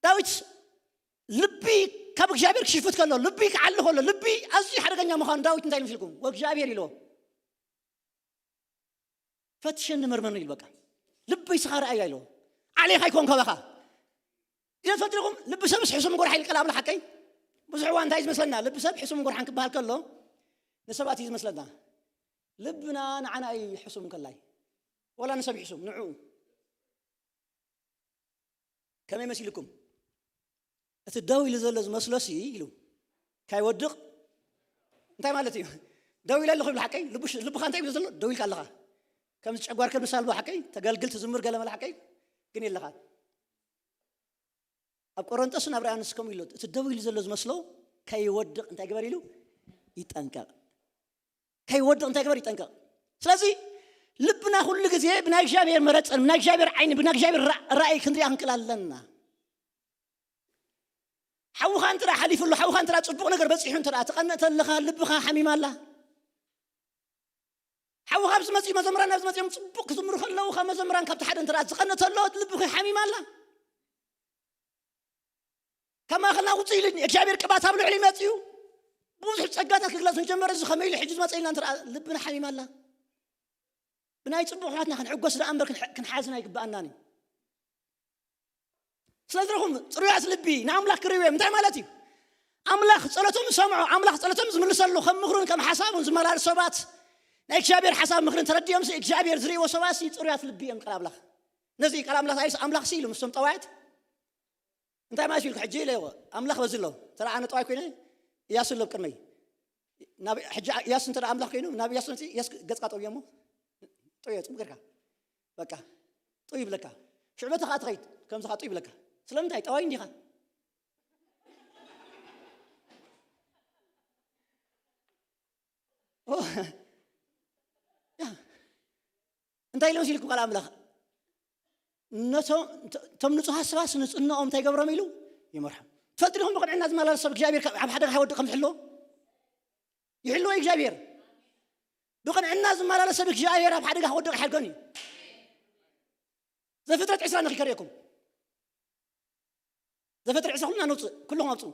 ዳዊት ልቢ ካብ እግዚኣብሔር ክሽፍት ከሎ ልቢ ክዓሊ ከሎ ልቢ ኣዝዩ ሓደገኛ ምዃኑ ዳዊት እንታይ ኢሉ መሲልኩም ወእግዚኣብሔር ኢልዎ ፈትሸኒ መርመርኒ ኢሉ በቃ ልበይ ስኻ ረኣያ ኢልዎ ዓሌኻ ኣይኮን ካባኻ ኢለ ትፈልጥኹም ልቢ ሰብስ ሕሱም ጎርሓ ኢልቀል ኣብላ ሓቀይ ብዙሕ እዋን እንታይ ዝመስለና ልቢ ሰብ ሕሱም ጎርሓን ክበሃል ከሎ ንሰባት እዩ ዝመስለና ልብና ንዓና እዩ ሕሱም ከላይ ወላ ንሰብ ይሕሱም ንዕኡ ከመይ መሲልኩም እቲ ደው ኢሉ ዘሎ ዝመስሎሲ ኢሉ ካይወድቕ እንታይ ማለት እዩ ደው ኢለ ኣለኹ ይብል ሓቀይ ልብኻ እንታይ ይብል ዘሎ ደው ኢልካ ኣለኻ ከምዚ ጨጓር ከብሳ ኣለዎ ሓቀይ ተገልግል ትዝምር ገለ መለ ሓቀይ ግን የለኻ ኣብ ቆሮንጦስን ኣብ ርኣንስ ከምኡ ኢሉ እቲ ደው ኢሉ ዘሎ ዝመስሎ ከይወድቕ እንታይ ግበር ኢሉ ይጠንቀቕ ከይወድቕ እንታይ ግበር ይጠንቀቕ ስለዚ ልብና ኩሉ ግዜ ብናይ እግዚኣብሔር መረፀን ብናይ እግዚኣብሔር ዓይኒ ብናይ እግዚኣብሔር ራእይ ክንሪኣ ክንክእል ኣለና ሓውኻ እንትራ ሓሊፉ ኣሎ ሓውኻ እንትራ ፅቡቕ ነገር በፂሑ እንትራ ትቐንእ ተለኻ ልብኻ ሓሚማ ኣላ ሓውኻ ኣብዚ መፂኡ መዘምራን ኣብዚ መፂኦም ፅቡቕ ክዝምሩ ከለዉ ካብ መዘምራን ካብቲ ሓደ እንትራ ዝቐንእ ተሎ ልብኺ ሓሚማ ኣላ ካብ ማእኸልና ውፅእ ኢሉ እግዚኣብሔር ቅባት ኣብ ልዕሊ መፅኡ ብዙሕ ጸጋታት ክግለጽ ንጀመረ። እዚ ከመይ ኢሉ ሕጂ ዝመጸ ኢልና እንተ ደኣ ልብና ሓሚማ ኣላ። ብናይ ጽቡቕ ኩነታትና ክንሕጎስ ደኣ እምበር ክንሕ-፣ ክንሓዝን ኣይግብኣናን እዩ። ስለዚ ረኹም ጽሩያት ልቢ ንኣምላኽ ክርእዩ እዮም። እንታይ ማለት እዩ? ኣምላኽ ጸሎቶም ዝሰምዖ፣ ኣምላኽ ጸሎቶም ዝምልሰሉ፣ ከም ምኽሩን ከም ሓሳቡን ዝመላለሱ ሰባት፣ ናይ እግዚኣብሔር ሓሳብ ምኽርን ተረዲኦምሲ እግዚኣብሔር ዝርእይዎ ሰባትሲ ጽሩያት ልቢ እዮም። ቃል ኣምላኽ ነዚ እዩ። ቃል ኣምላኽ ኣይስ ኣምላኽሲ ኢሉ ምስቶም ጠዋያት እንታይ ማለት ኢልኩ ሕጂ ኢለዎ። ኣምላኽ በዚ ኣሎ። ተራ ኣነ ጠዋይ ኮይነ እያሱ ኣሎ ቅድመይ። ናብ ሕጂ እያሱ እንተ ኣምላኽ ኮይኑ ናብ እያሱ ነቲ እያሱ ገጽካ ጠውዮ እሞ ጠውዮ ጽቡቅ ጌርካ። በቃ ጥው ይብለካ። ሽዑ በቲ ኸኣ ትኸይድ ከምዚ ኸኣ ጥው ይብለካ። ስለምንታይ ጠዋይ እንዲኻ? ኦ፣ ያ። እንታይ ኢሉ መሲልኩም ቃል ኣምላኽ? ነቶም፣ ቶም ንጹሃት ሰባት ንጽህናኦም እንታይ ይገብሮም ኢሉ ይመርሖም። ትፈልጡ ዲኹም ብቕንዕና ዝመላለስ ሰብ እግዚኣብሔር ካብ፣ ኣብ ሓደጋ ሃይወድቕ ከም ዝሕልዎ? ይሕልዎ እግዚኣብሔር። ብቕንዕና ዝመላለስ ሰብ እግዚኣብሔር ኣብ ሓደጋ ክወድቕ ኣይሓድጎን እዩ። ዘፍጥረት ዕስራ ንኺከርእየኩም። ዘፍጥረት ዕስራ ኩልና ነውጽእ፣ ኩልኹም ኣውጽኡ።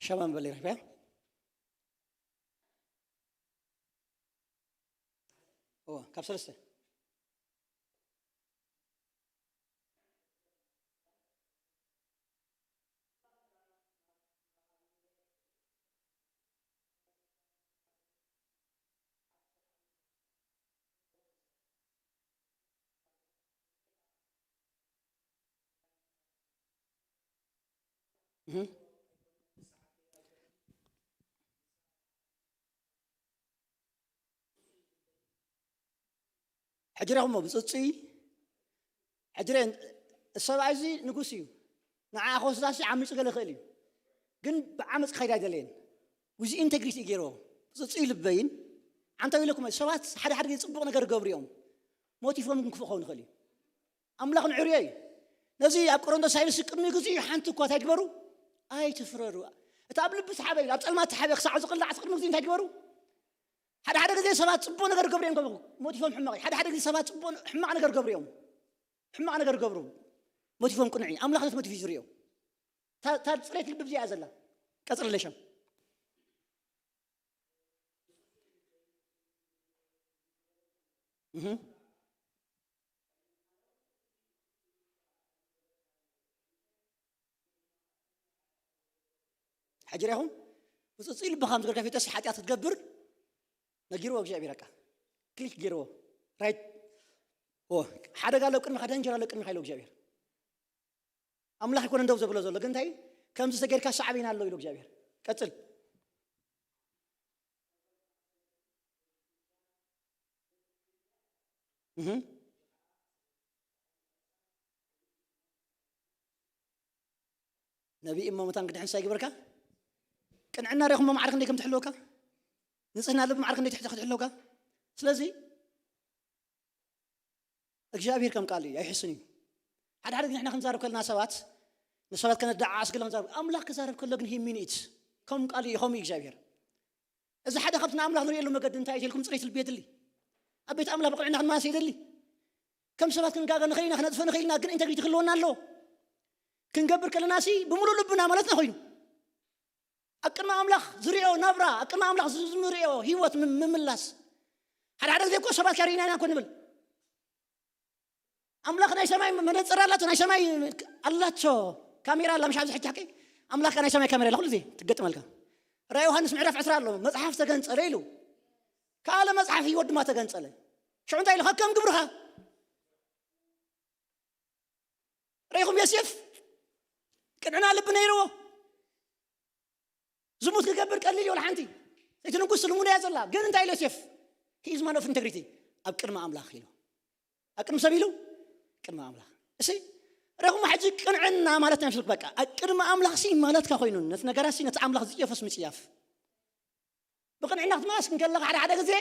ሸማን በሊ ረኺበያ። እወ፣ ካብ ሰለስተ። እህ። ሕጂ ረኹሞ ብጽጹይ። ሕጂ ረ-፣ ሰብኣይ እዚ ንጉስ እዩ። ንዓ ክወስዳሲ ዓሚጹ ገለ ይኽእል እዩ። ግን ብዓመጽ ክኸይድ ኣይደለየን። ውዚ ኢንተግሪቲ እዩ ገይርዎ። ብጽጹይ ልበይን ዓንታዊ ኢለኩም ሰባት ሓደ ሓደ ግዜ ጽቡቕ ነገር ይገብሩ እዮም። ሞቲፎም ግን ክፉእ ክኸውን ይኽእል እዩ። ኣምላኽ ንዕርዮ እዩ። ነዚ ኣብ ቆሮንቶስ ሳይንስ ቅድሚ ግዚኡ ሓንቲ እኳ እንታይ ግበሩ? ኣይትፍረዱ። እቲ ኣብ ልቢ ተሓበ ኢሉ፣ ኣብ ጸልማት ተሓበ ክሳዕ ዝቕላዕ ቅድሚ ግዚኡ እንታይ ግበሩ? ሓደ ሓደ ግዜ ሰባት ጽቡቕ ነገር ገብሩ እዮም፣ ሞቲፎም ሕማቕ እዩ። ሓደ ሓደ ግዜ ሰባት ጽቡቕ፣ ሕማቕ ነገር ገብሩ እዮም። ሕማቕ ነገር ገብሩ፣ ሞቲፎም ቅኑዕ እዩ። ኣምላኽ ነቲ ሞቲፍ እዩ ዝርእዮ። እታ፣ እታ ጽሬት ልቢ እዚኣ ዘላ። ቀጽለለይ ሻም። እህ። ሕጂ ሪኢኹም? ብጽጹይ ልብኻ ምስ ገርካ ፊተሲ ሓጢኣት ክትገብር ነጊርዎ እግዚኣብሔር፣ በቃ ክሊክ ገይርዎ። ራይት። ኦ፣ ሓደጋ ኣሎ ቅድሚኻ፣ ደንጀር ኣሎ ቅድሚኻ ኢሉ እግዚኣብሔር። ኣምላኽ ኣይኮነን ደው ዘብሎ ዘሎ፣ ግን እንታይ? ከምዚ ተገይርካ ሳዕቤን ኣሎ ኢሉ እግዚኣብሔር። ቀጽል። እህ። ነቢይ እሞ መታን ክድሕንሳ ይግበርካ። ቅንዕና ሪኢኹም ማዕረ ክንደይ ከም ትሕልወካ፣ ንጽህና ልቢ ማዕረ ክንደይ ትሕት-፣ ክትሕልወካ። ስለዚ እግዚኣብሔር ከም ቃል እዩ፣ ኣይሕስን እዩ። ሓደ ሓደ ግዜ ንሕና ክንዛረብ ከለና ሰባት፣ ንሰባት ከነደዓዓስ ከለና ክንዛረብ፣ ኣምላኽ ክዛረብ ከሎ ግን he mean it። ከም ቃል እዩ፣ ከምኡ እዩ እግዚኣብሔር። እዚ ሓደ ካብቲ ንኣምላኽ ንርእየሉ መገዲ እንታይ እዩ ኢልኩም ጽሬት ልቢ የድሊ። ኣብ ቤት ኣምላኽ ብቕንዕና ክንመላለስ የድሊ። ከም ሰባት ክንጋገ ንኽእል ኢና፣ ክነጥፍእ ንኽእል ኢና፣ ግን ኢንተግሪቲ ክህልወና ኣለዎ። ክንገብር ከለና ሲ ብምሉእ ልብና ማለትና ኮይኑ። ኣብ ቅድሚ ኣምላኽ ዝርእዮ ናብራ፣ ኣብ ቅድሚ ኣምላኽ ዝ-፣ ዝርእዮ ህይወት ም-፣ ምምላስ። ሓደ ሓደ ግዜ እኮ ሰባት ከርእዩና ኢና እኮ ንብል። ኣምላኽ ናይ ሰማይ መነጽር ኣላቶ፣ ናይ ሰማይ ኣላቶ ካሜራ ኣላ፣ ምሽ ኣብዚ ሕጂ ሓቂ ኣምላኽ ናይ ሰማይ ካሜራ ኣላ፣ ኩሉ ግዜ ትገጥመልካ። ራእይ ዮሃንስ ምዕራፍ ዕስራ ኣሎ፣ መጽሓፍ ተገንጸለ ኢሉ። ካልእ መጽሓፍ ህይወት ድማ ተገንጸለ። ሽዑ እንታይ ኢሉ? ከከም ግብርኻ። ርኢኹም ዮሴፍ ቅንዕና ልቢ ነይርዎ። ዝሙት ክገብር ቀሊል እዩ፣ ወላ ሓንቲ። እቲ ንጉስ ልሙና እያ ዘላ። ግን እንታይ ኢሉ ዮሴፍ? He is man of integrity። ኣብ ቅድሚ ኣምላኽ ኢሉ። ኣብ ቅድሚ ሰብ ኢሉ? ቅድሚ ኣምላኽ። እሺ? ርኢኹም ሕጂ ቅንዕና ማለት ናይ ምስልክ በቃ። ኣብ ቅድሚ ኣምላኽ ሲ ማለትካ ኮይኑ፣ ነቲ ነገራት ሲ ነቲ ኣምላኽ ዝጽየፎስ ምጽያፍ። ብቕንዕና ክትመስ እንከለኻ ሓደ ሓደ ግዜ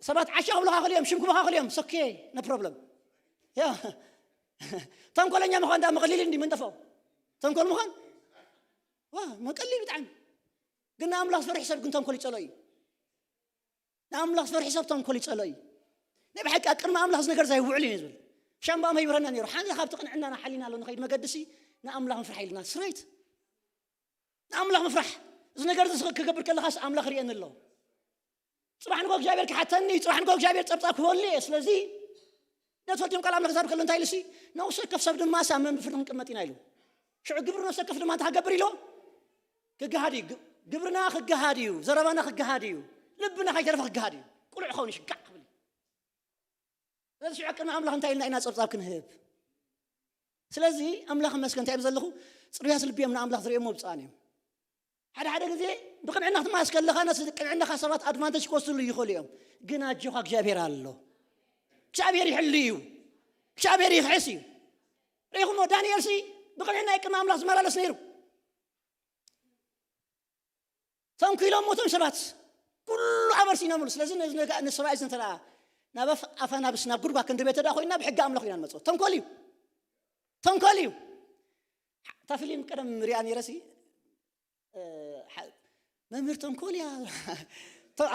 ሰባት ዓሻ ክብሉኻ ይኽእሉ እዮም፣ ሽም ክብሉኻ ይኽእሉ እዮም። It's okay, no problem። ያ። ተንኮለኛ ምዃን ደኣ መቐሊል እንዲ መንጠፎ። ተንኮል ምዃን ዋ መቀሊ ብጣዕሚ። ግን ንኣምላኽ ዝፈርሒ ሰብ ግን ተንኮል ይጸሎ እዩ። ንኣምላኽ ዝፈርሒ ሰብ ተንኮል ይጸሎ እዩ። ናይ ብሓቂ ኣብ ቅድሚ ኣምላኽ እዚ ነገር ዛይውዕል እዩ ዝብል። ሻምባ መይብረና ነይሩ። ሓንቲ ካብቲ ቅንዕናና ሓሊና ኣሎ ንኸይድ መገድሲ ንኣምላኽ ምፍራሕ ኢልና ስራይት ንኣምላኽ ምፍራሕ። እዚ ነገር እዚ ክገብር ከለኻስ ኣምላኽ ርእየኒ ኣሎ። ጽባሕ ንጎ እግዚኣብሔር ክሓተኒ፣ ጽባሕ ንጎ እግዚኣብሔር ጸብጻብ ክህበሉ እየ። ስለዚ ነቲ ፈትዮም ቃል ኣምላኽ ዛብ ከሎ እንታይ ኢሉሲ፣ ነውሲ ከፍ ሰብ ድማ ሳብ መንብ ፍርዲ ክንቅመጥ ኢና ኢሉ። ሽዑ ግብሪ ነፍሰ ከፍ ድማ እንታይ ክገብር ኢሎ? ክገሃድ እዩ። ግ- ግብርና ክገሃድ እዩ፣ ዘረባና ክገሃድ እዩ፣ ልብና ከይተረፈ ክገሃድ እዩ። ቁልዕ ኸውን ይሽጋዕ ክብል እዩ። ስለዚ ሽዑ ቅድሚ ኣምላኽ እንታይ ኢልና ኢና ጸብጻብ ክንህብ? ስለዚ ኣምላኽ መስከ እንታይ ዘለኹ ጽሩያት ልቢ እዮም ንኣምላኽ ዝርእየሞ ብፅኣን እዮም። ሓደ ሓደ ግዜ ብቕንዕና ክትመሃዝ ከለኻ ነቲ ቅንዕናኻ ሰባት ኣድቫንቴጅ ክወስድሉ ይኽእሉ እዮም። ግን ኣጆኻ እግዚኣብሔር ኣሎ። እግዚኣብሔር ይሕሉ እዩ። እግዚኣብሔር ይኽሕስ እዩ። ርኢኹሞ ዳንኤል ሲ ብቕንዕና ቅድሚ ኣምላኽ ዝመላለስ ነይሩ። ተንኪሎም ሞቶም ሰባት ኩሉ ኣበርሲኖምሉ። ስለዚ ነዚ ነጋ- ነዚ ሰብኣይ እዚ እንተ ደኣ ናብ ኣፍ- ኣፋ ናብስ ናብ ጉድጓ ክንድቤተ ደኣ ኮይና ብሕጊ ኣምላኽ ኢና ንመፅኦ። ተንኮል እዩ። ተንኮል እዩ። እታ ፊልም ቀደም ሪኣ ነይረሲ መምህር ተንኮል እያ።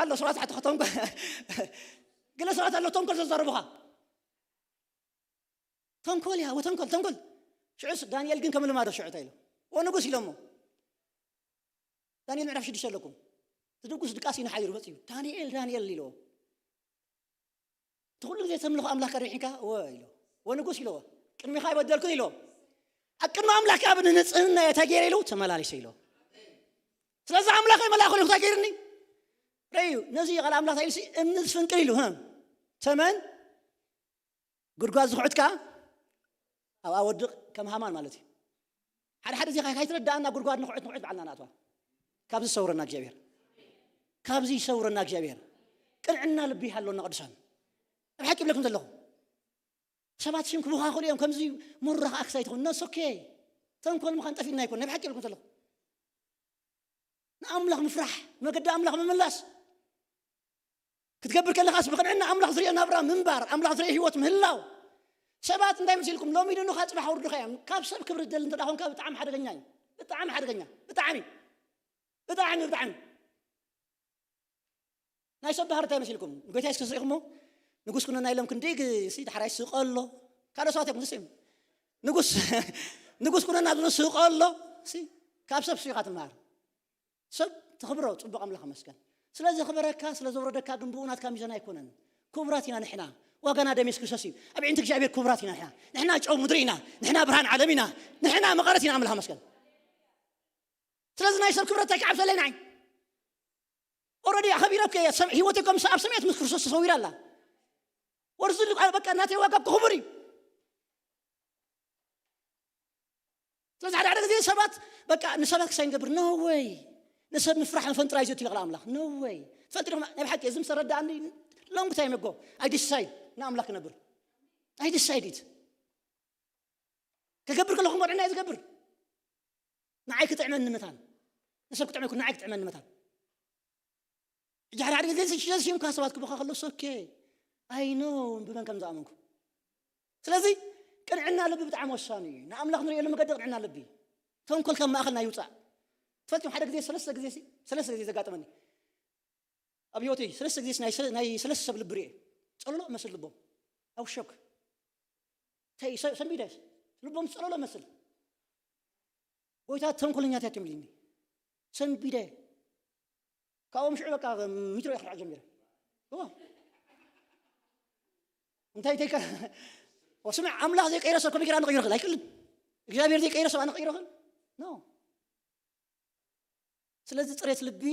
ኣሎ ሰባት ሓቲ ተንኮል ገለ ሰባት ኣሎ ተንኮል ዘዛረቡኻ። ተንኮል እያ ወተንኮል ተንኮል። ሽዑስ ዳንኤል ግን ከም ልማዶ ሽዑ እንታይ ኢሎ? ወንጉስ ኢሎሞ። ዳንኤል ምዕራፍ ሽዱሽተ ኣለኩም። ትድጉስ ድቃስ ኢና ሓይሩ መጽዩ ዳንኤል ዳንኤል ኢሎ። እቲ ኩሉ ግዜ ተምልኾ ኣምላኽ ቀሪሕካ ወ ኢሎ። ወንጉስ ኢሎ። ቅድሚኻ ኣይበደልኩን ኢሎ። ኣብ ቅድሚ ኣምላኽ ኣብ ንንጽህና እየ ተገይረ ኢሉ ተመላሊሰ ኢሎ። ስለዚ ኣምላኽ መልኣኹ እንታይ ገይርኒ? ረዩ ነዚ ቃል ኣምላኽ ኢልሲ እምኒ ዝፍንቅል ኢሉ ተመን ጉድጓድ ዝኹዕት ከኣ ኣብኣ ወድቕ ከም ሃማን ማለት እዩ። ሓደ ሓደ ዜኻ ካይትረዳእና ጉድጓድ ንኹዕት ንኹዕት በዓልና ንኣትዋ። ካብዚ ዝሰውረና እግዚኣብሔር። ካብዚ ይሰውረና እግዚኣብሔር። ቅንዕና ልቢ ይሃለወና ቅዱሳን። ኣብ ሓቂ ይብለኩም ዘለኹ ሰባት ሽም ክብኻ ክእሉ እዮም። ከምዚ መራ ከዓ ክሳይ ትኹን ነስ ኦኬ። ተንኮል ምዃን ጠፊእና ይኮን ናይ ብሓቂ ይብለኩም ዘለኹ ንኣምላኽ ምፍራሕ መገዲ ኣምላኽ ምምላስ ክትገብር ከለኻስ ብቕንዕና ኣምላኽ ዝሪኦ ናብራ ምንባር ኣምላኽ ዝሪኦ ህይወት ምህላው። ሰባት እንታይ መሲልኩም ሎሚ ድኑኻ ፅባሕ ውርዱኻ እዮም። ካብ ሰብ ክብሪ ደል እንተ ኾንካ ብጣዕሚ ሓደገኛ እዩ። ብጣዕሚ ሓደገኛ ብጣዕሚ ብጣዕሚ ብጣዕሚ ናይ ሰብ ባህሪ እንታይ መሲልኩም ንጎይታ የሱስ ርኢኹሞ ንጉስ ኩነና ኢሎም ክንዲ ሲ ሓራይ ስቆ ኣሎ ካልኦ ሰባት እዮም ንስ ንጉስ ንጉስ ኩነና ዝብሎ ስቆ ኣሎ። ካብ ሰብ ስኢኻ ትምሃር። ሰብ ተኽብሮ ጽቡቕ ኣምላኽ መስገን። ስለ ዘኽበረካ ስለ ዘውረደካ ግን ብኡ ናትካ ሚዛን ኣይኮነን። ክቡራት ኢና ንሕና። ዋጋና ደም የሱስ ክርስቶስ እዩ። ኣብ ዕንቲ እግዚኣብሔር ክቡራት ኢና ንሕና። ንሕና ጨው ምድሪ ኢና። ንሕና ብርሃን ዓለም ኢና። ንሕና መቐረት ኢና ኣምላኽ መስገን። ስለዚ ናይ ሰብ ክብረት ኣይክዓብሰለና እዩ። ኦረዲ ኣኸቢረብከ ህይወት ከም ኣብ ሰማያት ምስ ክርስቶስ ተሰዊራ ኣላ። ወርዚ በቃ ናተይ ዋጋ ክኽቡር እዩ። ስለዚ ሓደ ሓደ ግዜ ሰባት በቃ ንሰባት ክሳይ ንገብር no way። ንሰብ ምፍራሕ መፈንጥራ እዩ ዘእትዩ ቃል ኣምላኽ no way። ትፈልጥ ዲኹም ናይ ብሓቂ እዚ ምስ ተረዳእኒ long time ago I decide ንኣምላኽ ክነብር I decided ክገብር ከለኹ መርዕና እዩ ዝገብር። ንዓይ ክጥዕመኒ መታን ንሰብ ክጥዕመ ይኩን ንዓይ ክጥዕመኒ መታን ሕጂ ሓደ ሓደ ግዜ ሽምካ ሰባት ክበኻ ከሎ ሶኬ ኣይኖ ብመን ከም ዝኣመንኩ። ስለዚ ቅንዕና ልቢ ብጣዕሚ ወሳኒ እዩ። ንኣምላኽ ንርእየሉ መገዲ ቅንዕና ልቢ ተንኮል ካብ ማእኸልና ይውፃእ። ትፈልጥም ሓደ ግዜ ሰለስተ ግዜ ሰለስተ ግዜ ዘጋጠመኒ ኣብ ህይወተይ ሰለስተ ግዜ ናይ ሰለስተ ሰብ ልቢ ርኤ። ፀሎ መስል ልቦም ኣብ ሸክ ሰንቢደ ልቦም ፀሎ መስል ጎይታ ተንኮለኛታት እዮም ኢልኒ ሰንቢደ ካብኦም ሽዑ በቃ ሚትሮ እየ ክርሕቕ ጀሚረ። እዎ። እንታይ ተይከ ስምዕ ኣምላኽ ዘይቀይረ ሰብ ከመይ ገይራ ንቐይሮ ክእል ኣይክእልን። እግዚኣብሔር ዘይቀይረ ሰብ ኣነ ቀይሮ ክእል ኖ። ስለዚ ፅሬት ልቢ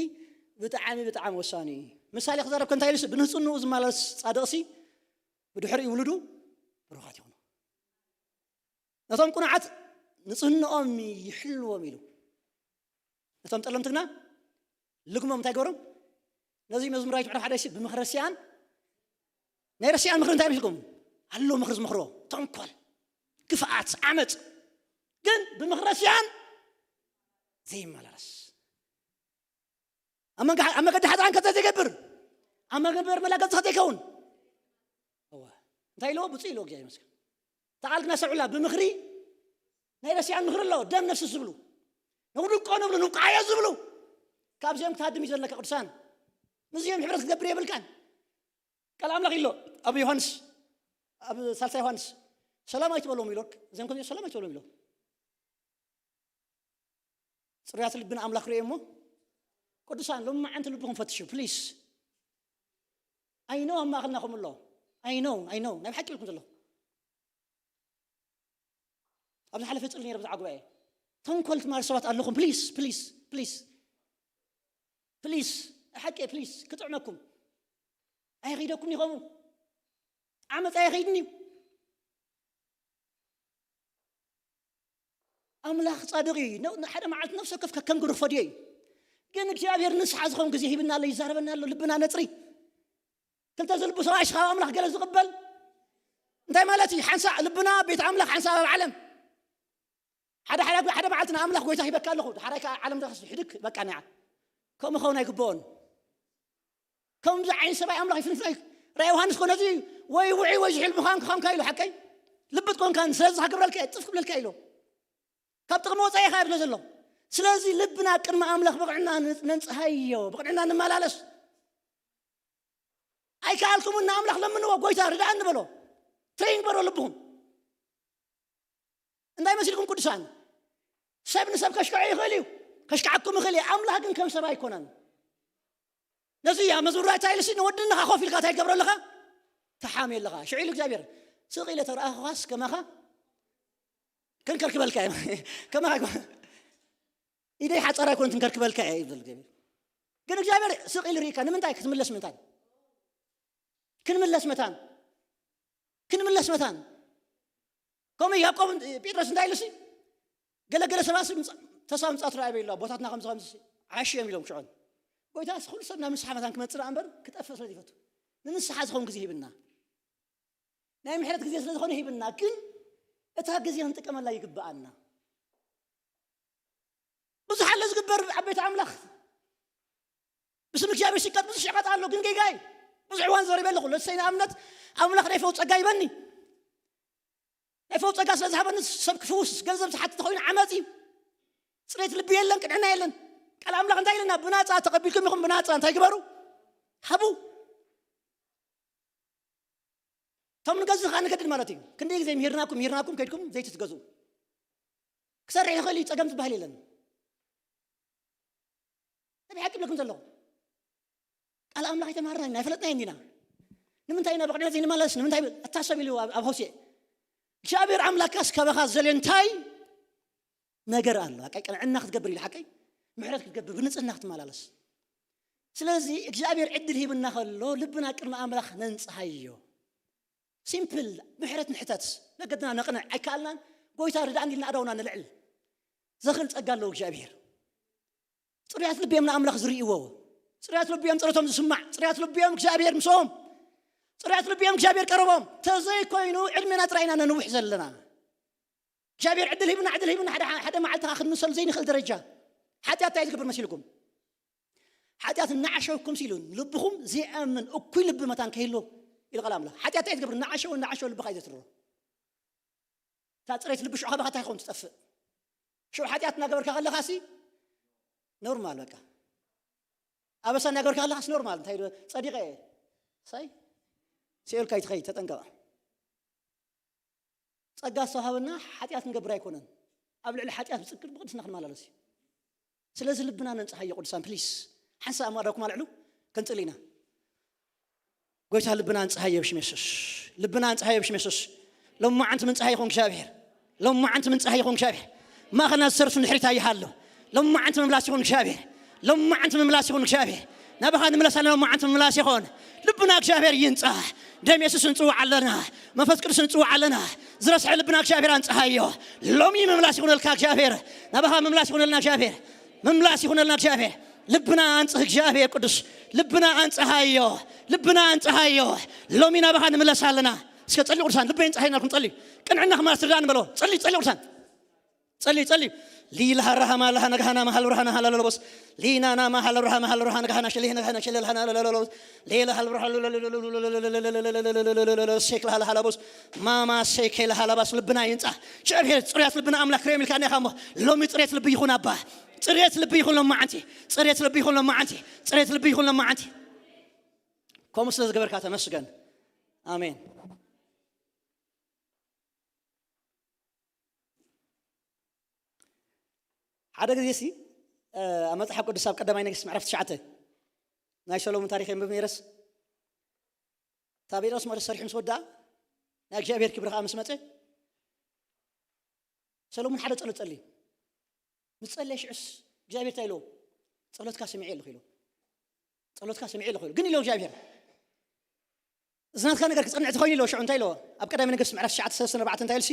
ብጣዕሚ ብጣዕሚ ወሳኒ እዩ። ምሳሌ ክዛረብ ከንታይ ኢሉስ ብንህፅንኡ ዝመላለስ ፃድቕሲ ብድሕሪኡ ውሉዱ ብሩኻት ይኹኑ። ነቶም ቁኑዓት ንፅህንኦም ይሕልዎም ኢሉ ነቶም ጠለምቲ ግና ልግሞም እንታይ ገበሮም? ነዚ መዝሙራዊት ምዕራፍ ሓደ ሲ ብምኽሪ ረሲኣን ናይ ረሲኣን ምኽሪ እንታይ መስልኩም? ኣሎ ምኽሪ ዝምኽርዎ ተንኮል፣ ክፍኣት፣ ዓመፅ ግን ብምኽሪ ረሲኣን ዘይመላለስ ኣብ መንገ- ኣብ መገዲ ሓጥኣን ከተ ዘይገብር ኣብ መገበር መላገፂ ከተ ይከውን እወ እንታይ ኢልዎ ብፁዕ ኢልዎ እግዚኣብሔር ይመስገን እታ ቃል ግና ሰብዕላ ብምኽሪ ናይ ረሲያን ምኽሪ ኣሎ፣ ደም ነፍስስ ዝብሉ፣ ንውድቆ ንብሉ፣ ንውቃዮ ዝብሉ። ካብዚኦም ክትሃድም እዩ ዘለካ ቅዱሳን። ምስዚኦም ሕብረት ክትገብር የብልካን። ቃል ኣምላኽ ኢሎ ኣብ ዮሃንስ፣ ኣብ ሳልሳይ ዮሃንስ፣ ሰላም ኣይትበሎም ኢሎክ። እዚኦም ከዚኦም ሰላም ኣይትበሎም ኢሎ። ጽሩያት ልቢ ንኣምላኽ ርእዮ እሞ፣ ቅዱሳን ሎሚ መዓንቲ ልብኹም ፈትሹ ፕሊስ። ኣይኖ ኣብ ማእኸልና ከምኡ ኣሎ። ኣይኖ ኣይኖ ናይ ብሓቂ ኢልኩም ዘለኹ። ኣብ ዝሓለፈ ጽሊ ነይረ ብዛዕባ ጉባኤ። ተንኮል ትማር ሰባት ኣለኹም ፕሊስ ፕሊስ ፕሊስ ፕሊስ፣ ሓቂ ፕሊስ ክጥዕመኩም። ኣይኸይደኩም ይኸሙ። ዓመፅ ኣይኸይድን እዩ። ኣምላኽ ጻድቕ እዩ። ነ- ሓደ መዓልቲ ነፍሲ ወከፍ ከም ግርፎ ድዮ እዩ። ግን እግዚኣብሔር ንስሓ ዝኾን ግዜ ሂብና ኣሎ፣ ይዛረበና ኣሎ። ልብና ነጽሪ። ክልተ ዝልቡ ሰብኣይ ካብ ኣምላኽ ገለ ዝቕበል እንታይ ማለት እዩ? ሓንሳእ ልብና ቤት ኣምላኽ፣ ሓንሳእ ኣብ ዓለም። ሓደ ሓደ ሓደ መዓልቲ ንኣምላኽ ጎይታ ሂበካ ኣለኹ፣ ሓራይ ከዓ ዓለም ደኸስ ሕድክ በቃ ንዓ። ከምኡ ኸውን ኣይግብኦን። ከምዚ ዓይነት ሰብኣይ ኣምላኽ ይፍንፍኖ እዩ። ራእይ ዮሃንስ ኮነ እዚ ወይ ውዒ ወይ ዝሕል ምዃን ክኾንካ ኢሉ ሓቀይ ልብት ኮንካ ስለዚ ክገብረልካ እየ፣ ጥፍ ክብለልካ ኢሎ። ካብ ጥቕሚ ወፃኢ ኢኻ ይብሎ ዘሎ። ስለዚ ልብና ቅድሚ ኣምላኽ ብቕዕና ነንፅሃዮ፣ ብቕዕና ንመላለስ። ኣይከኣልኩምን ንኣምላኽ ለምንዎ፣ ጎይታ ርድኣኒ በሎ። ትሬን ግበሮ ልብኹም። እንታይ መሲልኩም ቅዱሳን? ሰብ ንሰብ ከሽክዖ ይኽእል እዩ፣ ከሽክዓኩም ይኽእል እዩ። ኣምላኽ ግን ከም ሰብ ኣይኮነን። ነዚ እያ መዝሙር ዳዊት እንታይ ኢሉሲ ንወድንኻ ኮፍ ኢልካ እንታይ ትገብሮ ኣለኻ? ትሓምዮ ኣለኻ። ሽዑ ኢሉ እግዚኣብሔር ስቕ ኢለ ተረኣኽኻስ ከማኻ ክንከርክበልካ እየ። ከማኻ ኣይኮ- ኢደይ ሓፃር ኣይኮነትን ከርክበልካ እየ ይብል እግዚኣብሔር። ግን እግዚኣብሔር ስቕ ኢሉ ርኢካ ንምንታይ ክትምለስ ምንታይ? ክንምለስ መታን ክንምለስ መታን ከምኡ ያዕቆብ ጴጥሮስ እንታይ ኢሉሲ ገለገለ ሰባት ተስፋ ምጻት ረኣይ በይላ ቦታትና ከምዚ ከምዚ ዓሽ እዮም ኢሎም ሽዖን ጎይታ ኩሉ ሰብ ናብ ንስሓ መታን ክመፅእ ደኣ እምበር ክጠፍእ ስለ ዘይፈቱ ንንስሓ ዝኸውን ግዜ ሂብና ናይ ምሕረት ግዜ ስለ ዝኾነ ሂብና ግን እታ ግዜ ክንጥቀመላ ይግብኣና ብዙሕ ኣሎ ዝግበር ኣብ ቤት ኣምላኽ ብስም እግዚኣብሔር ሽቀጥ ብዙሕ ሸቀጥ ኣሎ ግን ጌጋይ ብዙሕ እዋን ዘሪበ ኣለኹ ለሰይ ንኣብነት ኣምላኽ ናይ ፈውስ ጸጋ ይበኒ ናይ ፈውስ ጸጋ ስለ ዝሃበኒ ሰብ ክፍውስ ገንዘብ ዝሓትት ኮይኑ ዓመፅ እዩ ፅሬት ልቢ የለን ቅንዕና የለን ቃል ኣምላኽ እንታይ ኢለና ብናፃ ተቐቢልኩም ኢኹም ብናፃ እንታይ ግበሩ ሃቡ እቶም ንገዝእ ከዓ ንገድድ ማለት እዩ ክንደይ ግዜ ምሂርናኩም ምሂርናኩም ከድኩም ዘይቲ ትገዝኡ ክሰርሕ ይኽእል እዩ ፀገም ዝበሃል የለን ብሓቂ ብለኩም ዘለኹ ቃል ኣምላኽ ኣይተማሃርና ኢና ኣይፈለጥና እንዲና ንምንታይ ኢና ብቕድሚት ዘይንመለስ ንምንታይ ኣታሰብ ኢሉ ኣብ ሆሴ እግዚኣብሔር ኣምላካስ ካባኻ ዘልዮ እንታይ ነገር ኣሎ ቀይ ቅንዕና ክትገብር ኢሉ ሓቀይ ምሕረት ክትገብር ብንፅህና ክትመላለስ ስለዚ እግዚኣብሔር ዕድል ሂብና ከሎ ልብና ቅድሚ ኣምላኽ ነንፅሃዮ ሲምፕል ምሕረት ንሕተት መገድና ነቕንዕ ኣይከኣልናን ጎይታ ርዳእን ኢልና ኣዳውና ንልዕል ዘኽእል ጸጋ ኣለዎ እግዚኣብሔር ጽሩያት ልቢ እዮም ንኣምላኽ ዝርእይዎ ጽሩያት ልቢ እዮም ጸሎቶም ዝስማዕ ጽሩያት ልቢ እዮም እግዚኣብሔር ምስኦም ጽሩያት ልቢ እዮም እግዚኣብሔር ቀረቦም ተዘይኮይኑ ዕድሜና ጥራይ ኢና ነንውሕ ዘለና እግዚኣብሔር ዕድል ሂብና ዕድል ሂብና ሓደ መዓልቲ ክንምሰሉ ዘይንኽእል ደረጃ ሓጢኣት እንታይ ዝገብር መሲልኩም ሓጢኣት እናዓሸውኩም ሲሉ ልብኹም ዘይኣምን እኩይ ልቢ መታን ከይህልዎ ኢሉ ቃል ኣምላኽ ሓጢኣት እንታይ ዝገብር እናዓሸው እናዓሸው ልብኻ እዩ ዘትርሮ እታ ፅሬት ልቢ ሽዑ ካባኻ እንታይ ክኸውን ትጠፍእ ሽዑ ሓጢኣት እናገበርካ ከለኻ ሲ ኖርማል በቃ ኣበሳ እናገበርካ ከለኻስ ኖርማል እንታይ ዶ ጸዲቐ እየ ሳይ ሲኦል ካይትኸይ ተጠንቀቐ ጸጋ ዝተዋሃበና ሓጢኣት ንገብር ኣይኮነን ኣብ ልዕሊ ሓጢኣት ብጽድቅን ብቅድስና ክንመላለስ እዩ ስለዚ ልብና ነንጽሃዮ ቅዱሳን ፕሊስ ሓንሳብ ኣማዳኩም ኣልዕሉ ክንጽል ኢና ጎይታ ልብና እንጽሃዮ ብሽም የሱስ ልብና እንጽሃዮ ብሽም የሱስ ሎማዓንቲ ምንጽሃ ይኹን እግዚኣብሔር ሎማዓንቲ ምንጽሃ ይኹን እግዚኣብሔር ማእኸልና ዝሰርፍ ንድሕሪት ኣይሃሎ ሎማዓንቲ ምምላስ ይኹን እግዚኣብሔር ሎማዓንቲ ምምላስ ይኹን እግዚኣብሔር ናባኻ ንምለስ ኣለና ሎማዓንቲ ምምላስ ይኹን ልብና እግዚኣብሔር ይንጻህ ደም የሱስ ንጽውዕ ኣለና መንፈስ ቅዱስ ንጽውዕ ኣለና ዝረስሐ ልብና እግዚኣብሔር ኣንጽሃዮ ሎሚ ምምላስ ይኹነልካ እግዚኣብሔር ናባኻ ምምላስ ይኹነልና እግዚኣብሔር ምምላስ ይኹነልና እግዚኣብሔር ልብና ኣንጽህ እግዚኣብሔር ቅዱስ ልብና ኣንጽሃዮ ልብና ኣንጽሃዮ ሎሚ ናባኻ ንምለስ ኣለና እስከ ጸሊ ቅዱሳን ልበይ እንጽሃይና ልኩም ጸሊ ቅንዕና ክማስ ትርዳን በሎ ጸሊ ጸሊ ቅዱሳን ጸሊ ጸሊ ሊላ ሃራሃማ ላሃ ነግሃና መሃል ብርሃን ሃላለሎቦስ ሊናና መሃል ብርሃን መሃል ብርሃን ነግሃና ሽሊህ ነግሃና ሽሊህ ሃና ለሎሎቦስ ሌላ ሃል ብርሃን ሴክ ላሃላ ሃላቦስ ማማ ሴኬ ላሃላባስ ልብና ይንጻ። ሽዕብሔር ጽርያት ልብና ኣምላክ ክረም ኢልካ ኔኻ እሞ ሎሚ ጽሬት ልቢ ይኹን ኣባ። ጽሬት ልቢ ይኹን ሎማዓንቲ። ጽሬት ልቢ ይኹን ሎማዓንቲ። ጽሬት ልቢ ይኹን ሎማዓንቲ። ከምኡ ስለ ዝገበርካ ተመስገን። ኣሜን። ሓደ ግዜ ሲ ኣብ መጽሓፍ ቅዱስ ኣብ ቀዳማይ ነገስት ምዕራፍ ትሽዓተ ናይ ሰሎሞን ታሪኽ የንብብ ነይረስ እታ ቤት መቕደስ ሰሪሑ ምስ ወድኣ ናይ እግዚኣብሔር ክብሪ ከዓ ምስ መፀ ሰሎሞን ሓደ ጸሎት ጸልዩ። ምስ ጸለየ ሽዑስ እግዚኣብሔር እንታይ ኢልዎ? ጸሎትካ ሰሚዐ ኣለኹ ኢልዎ። ጸሎትካ ሰሚዐ ኣለኹ ኢልዎ። ግን ኢልዎ እግዚኣብሔር እዚ ናትካ ነገር ክጸንዕ ተኾይኑ ኢልዎ። ሽዑ እንታይ ኢልዎ? ኣብ ቀዳማይ ነገስት ምዕራፍ ትሽዓተ ሰለስተ ኣርባዕተ እንታይ ኢልሲ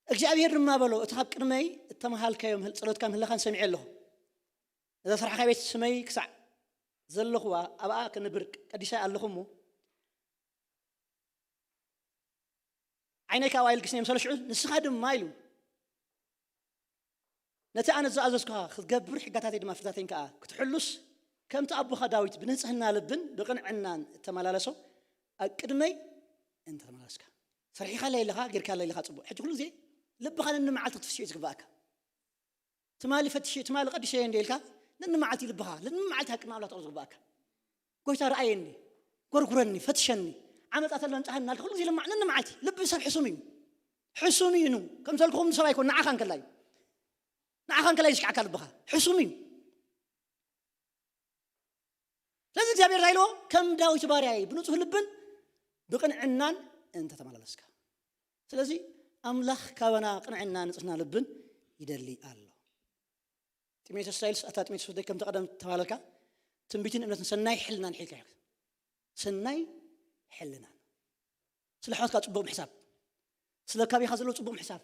እግዚኣብሔር ድማ በሎ እቲ ካብ ቅድመይ እተመሃልካዮ ምህል- ጸሎትካ ምህለኻን ሰሚዐ ኣለኹ። እዛ ስራሕካ ቤት ስመይ ክሳዕ ዘለኹዋ ኣብኣ ክነብር ቀዲሰ ኣለኹ እሞ ዓይነይ ካብ ኣይልግስን እዮም ሰለሽዑ ንስኻ ድማ ኢሉ ነቲ ኣነ ዝኣዘዝኩኻ ክትገብር ሕጋታተይ ድማ ፍርታተይን ከዓ ክትሕሉስ ከምቲ ኣቦኻ ዳዊት ብንጽህና ልብን ብቕንዕናን እተመላለሶ ኣብ ቅድመይ እንተተመላለስካ ሰሪሕኻለይ ኣለኻ ጌርካለይ ኣለኻ ጽቡቕ ሕጂ ኩሉ ግዜ ልብኻ ነንመዓልቲ ክትፍስዮ እዩ ዝግባእካ ትማሊ ፈትሽ ትማሊ ቀዲሰ እንደ ኢልካ ነንመዓልቲ ልብኻ ነንመዓልቲ ኣብ ቅድሚ ኣምላኽ ተቕርብ ዝግባእካ ጎይታ ረኣየኒ ጎርጉረኒ ፈትሸኒ ዓመፃ ተሎ ንፃህኒ እናልካ ኩሉ ግዜ ለማዕ ነንመዓልቲ ልቢ ሰብ ሕሱም እዩ ሕሱም እዩ ኑ ከም ዘልኩኹም ንሰብ ኣይኮን ንዓኻ እንከላ እዩ ንዓኻ እንከላ እዩ ዝሽካዕካ ልብኻ ሕሱም እዩ ስለዚ እግዚኣብሔር እንታይ ኢልዎ ከም ዳዊት ባርያይ ብንጹህ ልብን ብቕንዕናን እንተተመላለስካ ስለዚ ኣምላኽ ካባና ቅንዕና ንጽህና ልብን ይደሊ ኣሎ ጢሞቴዎስ ስታይልስ ኣታ ጢሞቴዎስ ወደይ ከምቲ ቀደም ተባለልካ ትንቢትን እምነትን ሰናይ ሕልናን ሒልካ ሰናይ ሕልናን ስለ ሓወትካ ጽቡቕ ምሕሳብ ስለ ካቢኻ ዘሎ ጽቡቕ ምሕሳብ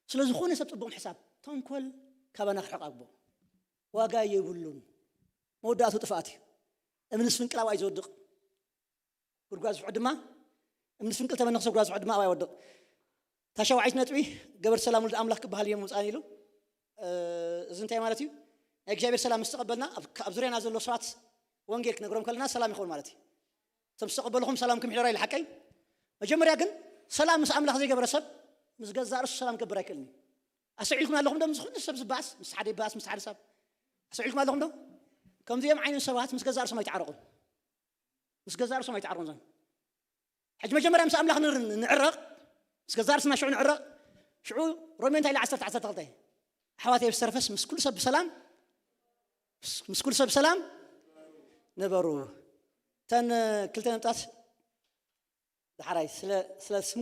ስለ ዝኾነ ሰብ ጽቡቕ ምሕሳብ ተንኮል ካባና ክርሕቕ ኣግቦ ዋጋ የብሉን መወዳእቱ ጥፍኣት እዩ እምንስ ፍንቅል ኣብኣ እዩ ዝወድቕ ጉድጓድ ዝፍዖ ድማ እምንስ ፍንቅል ተመነኽሰ ጉድጓድ ዝፍዖ ድማ ኣብኣ ይወድቕ ታሻዋዒት ነጥቢ ገበር ሰላም ወልድ ኣምላኽ ክበሃል እዮም ምውፃን ኢሉ እዚ እንታይ ማለት እዩ ናይ እግዚኣብሔር ሰላም ምስ ተቐበልና ኣብ ዙርያና ዘሎ ሰባት ወንጌል ክነግሮም ከለና ሰላም ይኸውን ማለት እዩ እቶም ዝተቐበልኹም ሰላምኩም ይሕደራ ኢሉ ሓቀይ መጀመርያ ግን ሰላም ምስ ኣምላኽ ዘይገበረ ሰብ ምስ ገዛእ ርእሱ ሰላም ክገብር ኣይክእልን እዩ ኣስዒልኩም ኣለኹም ዶ ምስ ኩሉ ሰብ ዝበኣስ ምስ ሓደ ይበኣስ ምስ ሓደ ሰብ ኣስዒልኩም ኣለኹም ዶ ከምዚኦም ዓይነት ሰባት ምስ ገዛእ ርእሶም ኣይተዓረቑን ምስ ገዛእ ርእሶም ኣይተዓረቑን ዞም ሕጂ መጀመርያ ምስ ኣምላኽ ንዕረቕ ምስ ገዛእ ርእስና ሽዑ ንዕረቕ ሽዑ ሮሜ እንታይ ኢለ ዓሰርተ ዓሰርተ ክልተ ኣሕዋተይ ብዝተረፈስ ምስ ኩሉ ሰብ ብሰላም ምስ ኩሉ ሰብ ብሰላም ንበሩ እተን ክልተ ነጥብታት ዳሕራይ ስለ ስም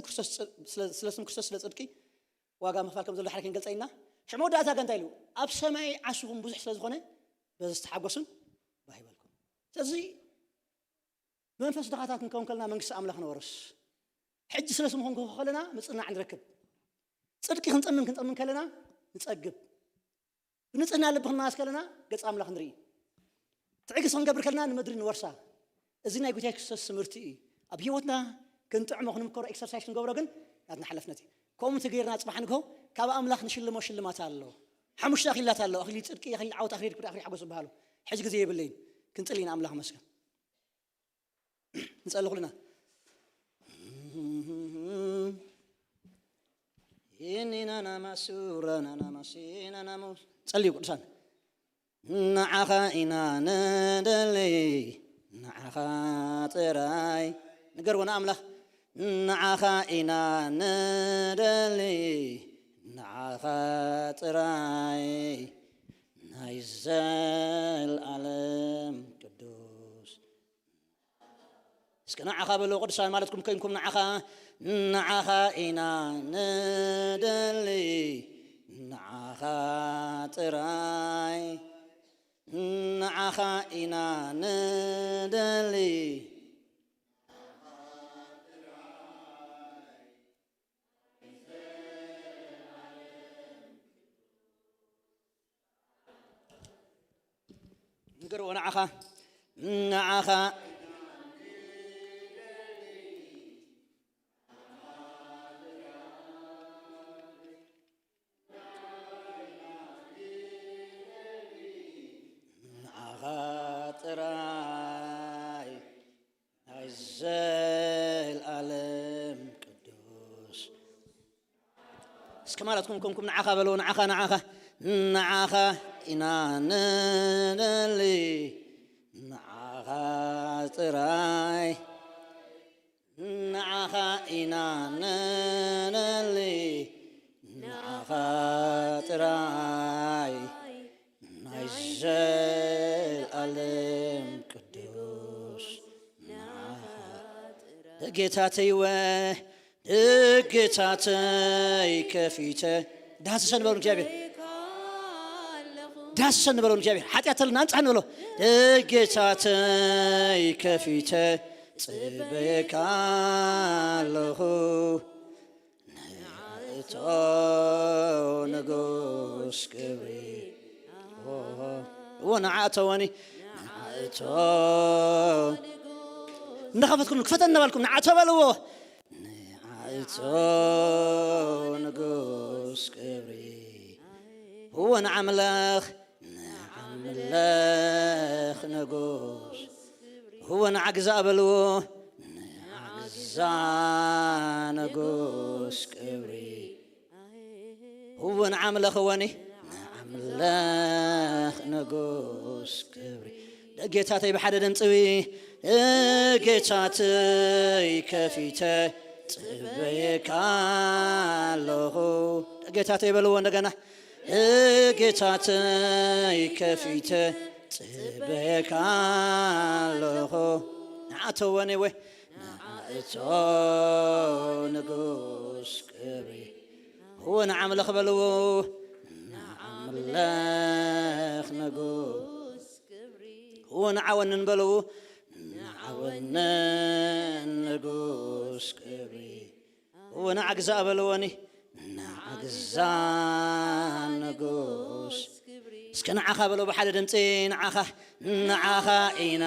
ክርስቶስ ስለ ጽድቂ ዋጋ ምኽፋል ከም ዘሎ ሓደ ክንገልጸ ኢና ሽዑ መወዳእታ ገ እንታይ ኢሉ ኣብ ሰማይ ዓስኹም ብዙሕ ስለ ዝኾነ በዚ ዝተሓጎሱን ባህ ይበልኩም ስለዚ ብመንፈስ ድኻታት ክንከውን ከለና መንግስቲ ኣምላኽ ንወርስ ሕጂ ስለ ስሙ ክንከው ከለና ምጽናዕ ንረክብ ጽድቂ ክንጸምን ክንጸምን ከለና ንጸግብ ብንጽህና ልቢ ክንመላለስ ከለና ገጽ ኣምላኽ ንርኢ ትዕግስቲ ክንገብር ከለና ንምድሪ ንወርሳ እዚ ናይ ጉታይ ክርስቶስ ትምህርቲ እዩ ኣብ ህይወትና ክንጥዕሞ ክንምከሮ ኤክሰርሳይዝ ክንገብሮ ግን ናትና ሓላፍነት እዩ ከምኡ ተገይርና ጽባሕ ንግሆ ካብ ኣምላኽ ንሽልሞ ሽልማት ኣሎ ሓሙሽተ ኣኽሊላት ኣሎ ኣኽሊል ጽድቂ ኣኽሊል ዓወት ኣኽሊል ክብሪ ኣኽሊል ሓጎስ ዝበሃሉ ሕጂ ግዜ የብለይን ክንጽል ኢና ኣምላኽ መስገን ንጸሊ ኩልና ኢኒናናማሱ ረናናማሲናናሙ ጸልዩ ቅዱሳን ንዓኻ ኢና ንደሊ ንዓኻ ጥራይ ንገርዎ ንኣምላኽ ንዓኻ ኢና ንደሊ ንዓኻ ጥራይ ናይ ዘልኣለም ቅዱስ እስከ ንዓኻ በሎ ቅዱሳን ማለትኩም ከይንኩም ንዓኻ ንዓኻ ኢና ንደሊ ንዓኻ ጥራይ ንዓኻ ኢና ንደሊ ንገርዎ ንዓኻ ንዓኻ ዘልኣለም ቅዱስ። እስከ ማለትኩም ኮንኩም ንዓኻ በልዎ፣ ንዓኻ፣ ንዓኻ፣ ንዓኻ ኢና ንደሊ፣ ንዓኻ ጥራይ፣ ንዓኻ ኢና ንደሊ፣ ንዓኻ ጥራይ፣ ናይ ዘልኣለም ቅዱስ ንዓኻ። ደጌታተይወ፣ ደጌታተይ ከፊተ፣ ዳህስሰን በሉ እግዚኣብሔር፣ ዳህስሰን በሉ እግዚኣብሔር። ሓጢኣት ተልና ኣንጻሕን በሎ። ደጌታተይ ከፊተ ጽበየካ ኣለኹ፣ ንዓእቶ ንጉስ ክብሪ። እዎ ንዓእቶ ወኒ ንዓእቶ። እንዳኸፈትኩም ክፈተ እናባልኩም ንዓእቶ በልዎ። ንዓእቶ ንጉስ ክብሪ። እዎ ንዓምለኽ፣ ንዓምለኽ ንጉስ። እዎ ንዓግዛ በልዎ። ንዓግዛ ንጉስ ክብሪ። እዎ ንዓምለኽ እወኒ። ንዓምለኽ ንጉስ ክብሪ። ደጌታተይ ብሓደ ድምፂ፣ ደጌታተይ ከፊተ ጽበየካ ኣለኹ። ደጌታተይ በልዎ እንደገና። ደጌታተይ ከፊተ ጽበየካ ኣለኹ። ንዓእቶ እወኒ ወይ ንዓእቶ ንጉስ ክብሪ። እዎ ንዓምለኽ በልዎ። ንዓምለኽ ንጉስ። እዎ ንዓወንን በልዎ። ንዓወንን ንጉስ ክብሪ። እዎ ንዓግዛ በልዎኒ። ንዓግዛ ንጉስ። እስከ ንዓኻ በሎ ብሓደ ድምፂ። ንዓኻ፣ ንዓኻ ኢና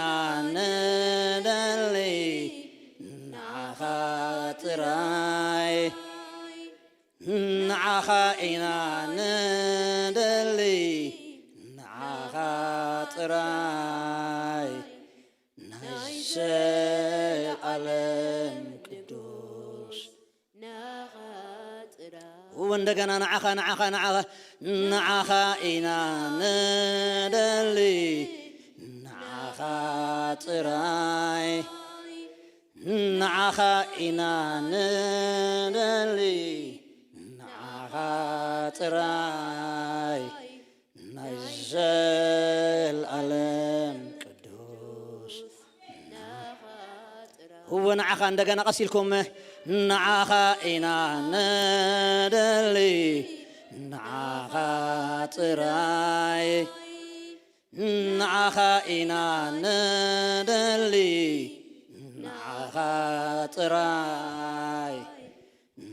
ንደሊ፣ ንዓኻ ጥራይ። ንዓኻ ኢና ንደሊ፣ ንዓኻ ጥራይ። ናይ ዘለኣለም ቅዱስ። እዎ እንደገና ንዓኻ፣ ንዓኻ፣ ንዓኻ፣ ንዓኻ ኢና ንደሊ፣ ንዓኻ ጥራይ። ንዓኻ ኢና ንደሊ፣ ንዓኻ ጥራይ። ናይ ዘለኣለም ቅዱስ። እወ ንዓኻ እንደገና ቀስ ኢልኩም፣ ንዓኻ ኢና ንደሊ፣ ንዓኻ ጥራይ። ንዓኻ ኢና ንደሊ፣ ንዓኻ ጥራይ።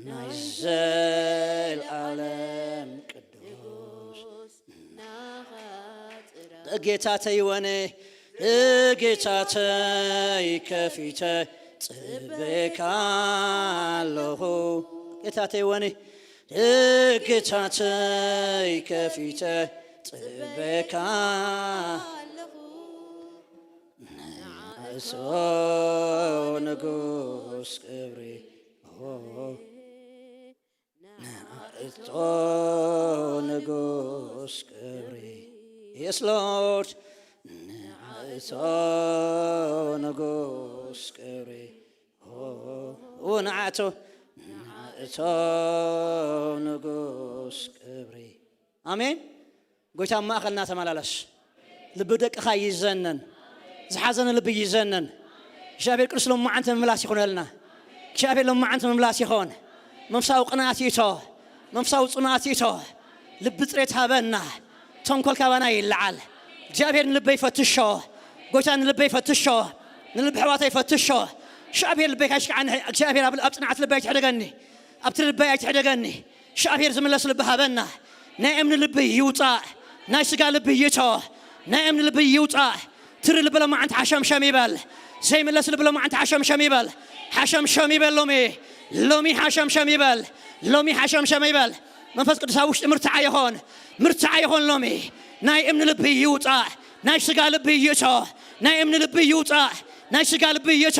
ናይ ዘለኣለም ቅዱስ። ጌታተይ ወነ፣ ጌታተይ ከፊተ ጽበካ ኣለኹ። ጌታተይ ወነ፣ ጌታተይ ከፊተ ጽበካ ኣለኹ። ንእሶ ንጉስ ክብሪ፣ ንእሶ ንጉስ ክብሪ። Yes, Lord። ንእሶ ንጉስ ክብሪ። ንእሶ ንጉስ ክብሪ። ኣሜን። ጎይታ ኣብ ማእኸልና ተመላለስ። ልቢ ደቅኻ ይዘነን። ዝሓዘነ ልቢ ይዘነን። እግዚኣብሔር ቅዱስ ሎማዓንቲ ምምላስ ይኹነልና። እግዚኣብሔር ሎማዓንቲ ምምላስ ይኹን። መንፈሳዊ ቅንኣት ይእቶ። መንፈሳዊ ጽንኣት ይእቶ። ልቢ ጽሬት ሃበና። ተንኮል ካባና ይለዓል። እግዚኣብሔር ንልበይ ፈትሾ። ጎይታ ንልበይ ፈትሾ። ንልቢ ኣሕዋተይ ፈትሾ። እግዚኣብሔር ልበይ ካይሽክዓኒ። እግዚኣብሔር ኣብ፣ ኣብ ጽንዓት ልበይ ኣይትሕደገኒ። ኣብቲ ልበይ ኣይትሕደገኒ። እግዚኣብሔር ዝምለስ ልቢ ሃበና። ናይ እምኒ ልቢ ይውጻእ። ናይ ስጋ ልቢ ይእቶ። ናይ እምኒ ልቢ ይውጻእ። ትሪ ልቢ ሎማዓንቲ ሓሸምሸም ይበል። ዘይምለስ ልቢ ሎማዓንቲ ሓሸምሸም ይበል። ሓሸምሸም ይበል ሎሚ። ሎሚ ሓሸምሸም ይበል። ሎሚ ሓሸምሸም ይበል። መንፈስ ቅዱስ ኣብ ውሽጢ ምርትዓ ይኾን። ምርትዓ ይኾን ሎሚ። ናይ እምኒ ልቢ ይውጻእ። ናይ ስጋ ልቢ ይእቶ። ናይ እምኒ ልቢ ይውጻእ። ናይ ስጋ ልቢ ይእቶ።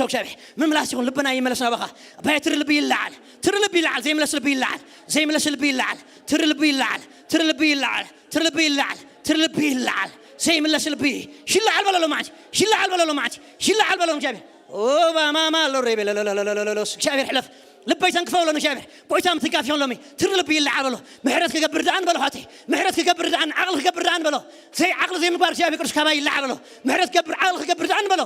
ይእቶ እግዚኣብሔር። ምምላስ ይኹን፣ ልብና ይመለስ ናባኻ። ኣባየ ትሪ ልቢ ይለዓል፣ ትሪ ልቢ ይለዓል፣ ዘይምለስ ልቢ ይለዓል፣ ዘይምለስ ልቢ ይለዓል፣ ትሪ ልቢ ይለዓል፣ ትሪ ልቢ ይለዓል፣ ትሪ ልቢ ይለዓል፣ ትሪ ልቢ ይለዓል፣ ዘይምለስ ልቢ ይለዓል በሎ ሎማዓንቲ፣ ይለዓል በሎ ሎማዓንቲ፣ ይለዓል በሎ እግዚኣብሔር። ኦ ባማማ ሎሬ ቤለለለለለለለሎስ። እግዚኣብሔር ሕለፍ። ልበይ ተንክፈ በሎ ንእግዚኣብሔር። ጎይታ ምትንካፍ ይኹን ሎሚ። ትሪ ልቢ ይለዓል በሎ። ምሕረት ክገብር ደኣ ንበሎ ሓተይ። ምሕረት ክገብር ደኣ፣ ዓቕሊ ክገብር ደኣ ንበሎ። ዘይ ዓቕሊ ዘይምግባር እግዚኣብሔር ቅዱስ ካባይ ይለዓል በሎ። ምሕረት ክገብር፣ ዓቕሊ ክገብር ደኣ ንበሎ።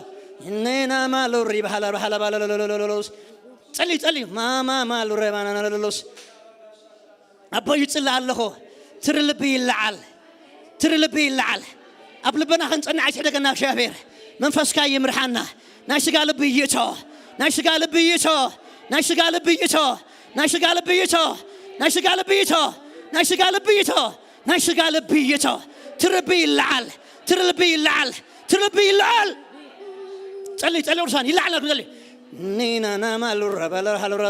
እኔናማ ሎሪ ባህላ ባህላ ባለለለለለሎስ። ጸልዩ፣ ጸልዩ። ማማማ ሎሬ ባናና ለለሎስ። ኣቦ ይጽሊ ኣለኹ። ትሪ ልቢ ይለዓል፣ ትሪ ልቢ ይለዓል። ኣብ ልብና ክንጸንዕ ኣይትሕደገና እግዚኣብሔር። መንፈስካ ይምርሓና። ናይ ስጋ ልቢ ይእቶ፣ ናይ ስጋ ልቢ ይእቶ፣ ናይ ስጋ ልቢ ይእቶ፣ ናይ ስጋ ልቢ ይእቶ፣ ናይ ስጋ ልቢ ይእቶ፣ ናይ ስጋ ልቢ ይእቶ፣ ናይ ስጋ ልቢ ይእቶ። ትሪ ልቢ ይለዓል፣ ትሪ ልቢ ይለዓል፣ ትሪ ልቢ ይለዓል። ጸሊ፣ ጸሊ፣ ቅዱሳን ይለዓል፣ ጸሊ። ኒና ናማ ሉራ ባላ ሃሉራ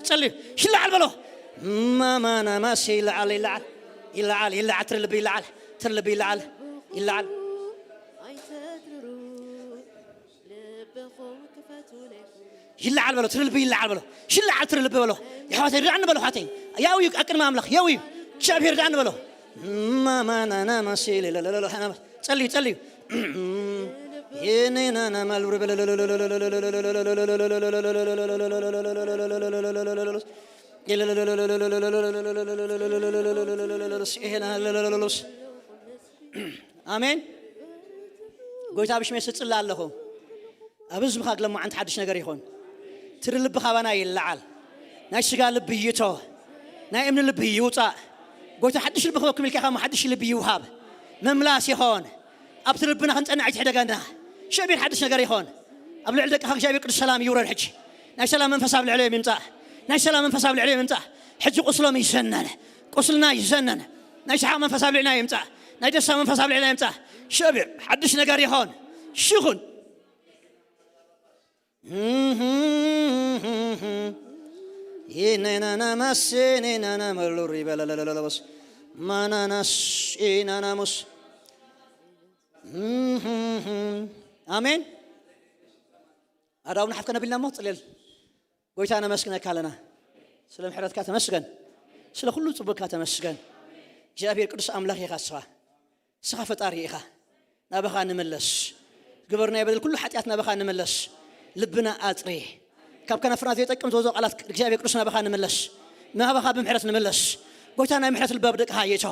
ጸልዩ። ይለዓል በሎ። ማማና ማሲ ይለዓል፣ ይለዓል፣ ይለዓል፣ ይለዓል። ትሪ ልቢ ይለዓል፣ ትሪ ልቢ ይለዓል፣ ይለዓል። ይለዓል በሎ፣ ትሪ ልቢ ይለዓል በሎ። ይለዓል ትሪ ልቢ በሎ። የሕዋተይ ርዳእኒ በሎ፣ ሓተይ። ያው እዩ፣ ኣቅድሚ ኣምላኽ ያው እዩ። እግዚኣብሔር ርዳእኒ በሎ። ማማናና ማሲ ለለለለለ፣ ሓና ጸልዩ፣ ጸልዩ። የኔናና ማልብሪ በለለለለለ፣ ይሄና ለለለለለስ። ኣሜን። ጎይታ ብሽመይ ስጽላ ኣለኹ። ኣብ ህዝብኻ ግለማ ዓንቲ ሓድሽ ነገር ይኹን። ትሪ ልቢ ካባና ይለዓል። ናይ ስጋ ልቢ ይእቶ። ናይ እምኒ ልቢ ይውጻእ። ጎይታ ሓድሽ ልቢ ክበኩም ኢልካ ኢኻ እሞ ሓድሽ ልቢ ይውሃብ። ምምላስ ይኾን። ኣብቲ ልብና ክንጸንዕ ኣይትሕደገና። ሸቢር ሓድሽ ነገር ይኾን። ኣብ ልዕሊ ደቅኻ እግዚኣብሔር ቅዱስ ሰላም ይውረድ ሕጂ። ናይ ሰላም መንፈስ ኣብ ልዕሊኦም ይምጻእ። ናይ ሰላም መንፈስ ኣብ ልዕሊኦም ይምጻእ። ሕጂ ቁስሎም ይዘነን። ቁስልና ይዘነን። ናይ ሰሓቕ መንፈስ ኣብ ልዕሊና ይምጻእ። ናይ ደስታ መንፈስ ኣብ ልዕሊና ይምጻእ። ሸቢር ሓድሽ ነገር ይኾን። ሽኹን። ይነናና ማሴ ነናና መሉሪ በለለለለበስ ማናናስ ኢናናሙስ። ኣሜን። ኣዳው ንሓፍ ከነቢልና እሞ ጽልል። ጎይታ ነመስግነካ ኣለና። ስለ ምሕረትካ ተመስገን። ስለ ኩሉ ጽቡቅካ ተመስገን። እግዚኣብሔር ቅዱስ ኣምላኽ ኢኻ እስኻ። እስኻ ፈጣሪ ኢኻ። ናባኻ ንምለስ። ግበርናዮ በደል ኩሉ ሓጢኣት ናባኻ ንምለስ። ልብና ኣጽሪ። ካብ ከናፍርና ዘይጠቅም ዝወጾ ቃላት እግዚኣብሔር ቅዱስ ናባኻ ንምለስ። ናባኻ ብምሕረት ንምለስ። ጎይታ ናይ ምሕረት ልቢ ኣብ ደቅኻ ይእቶ።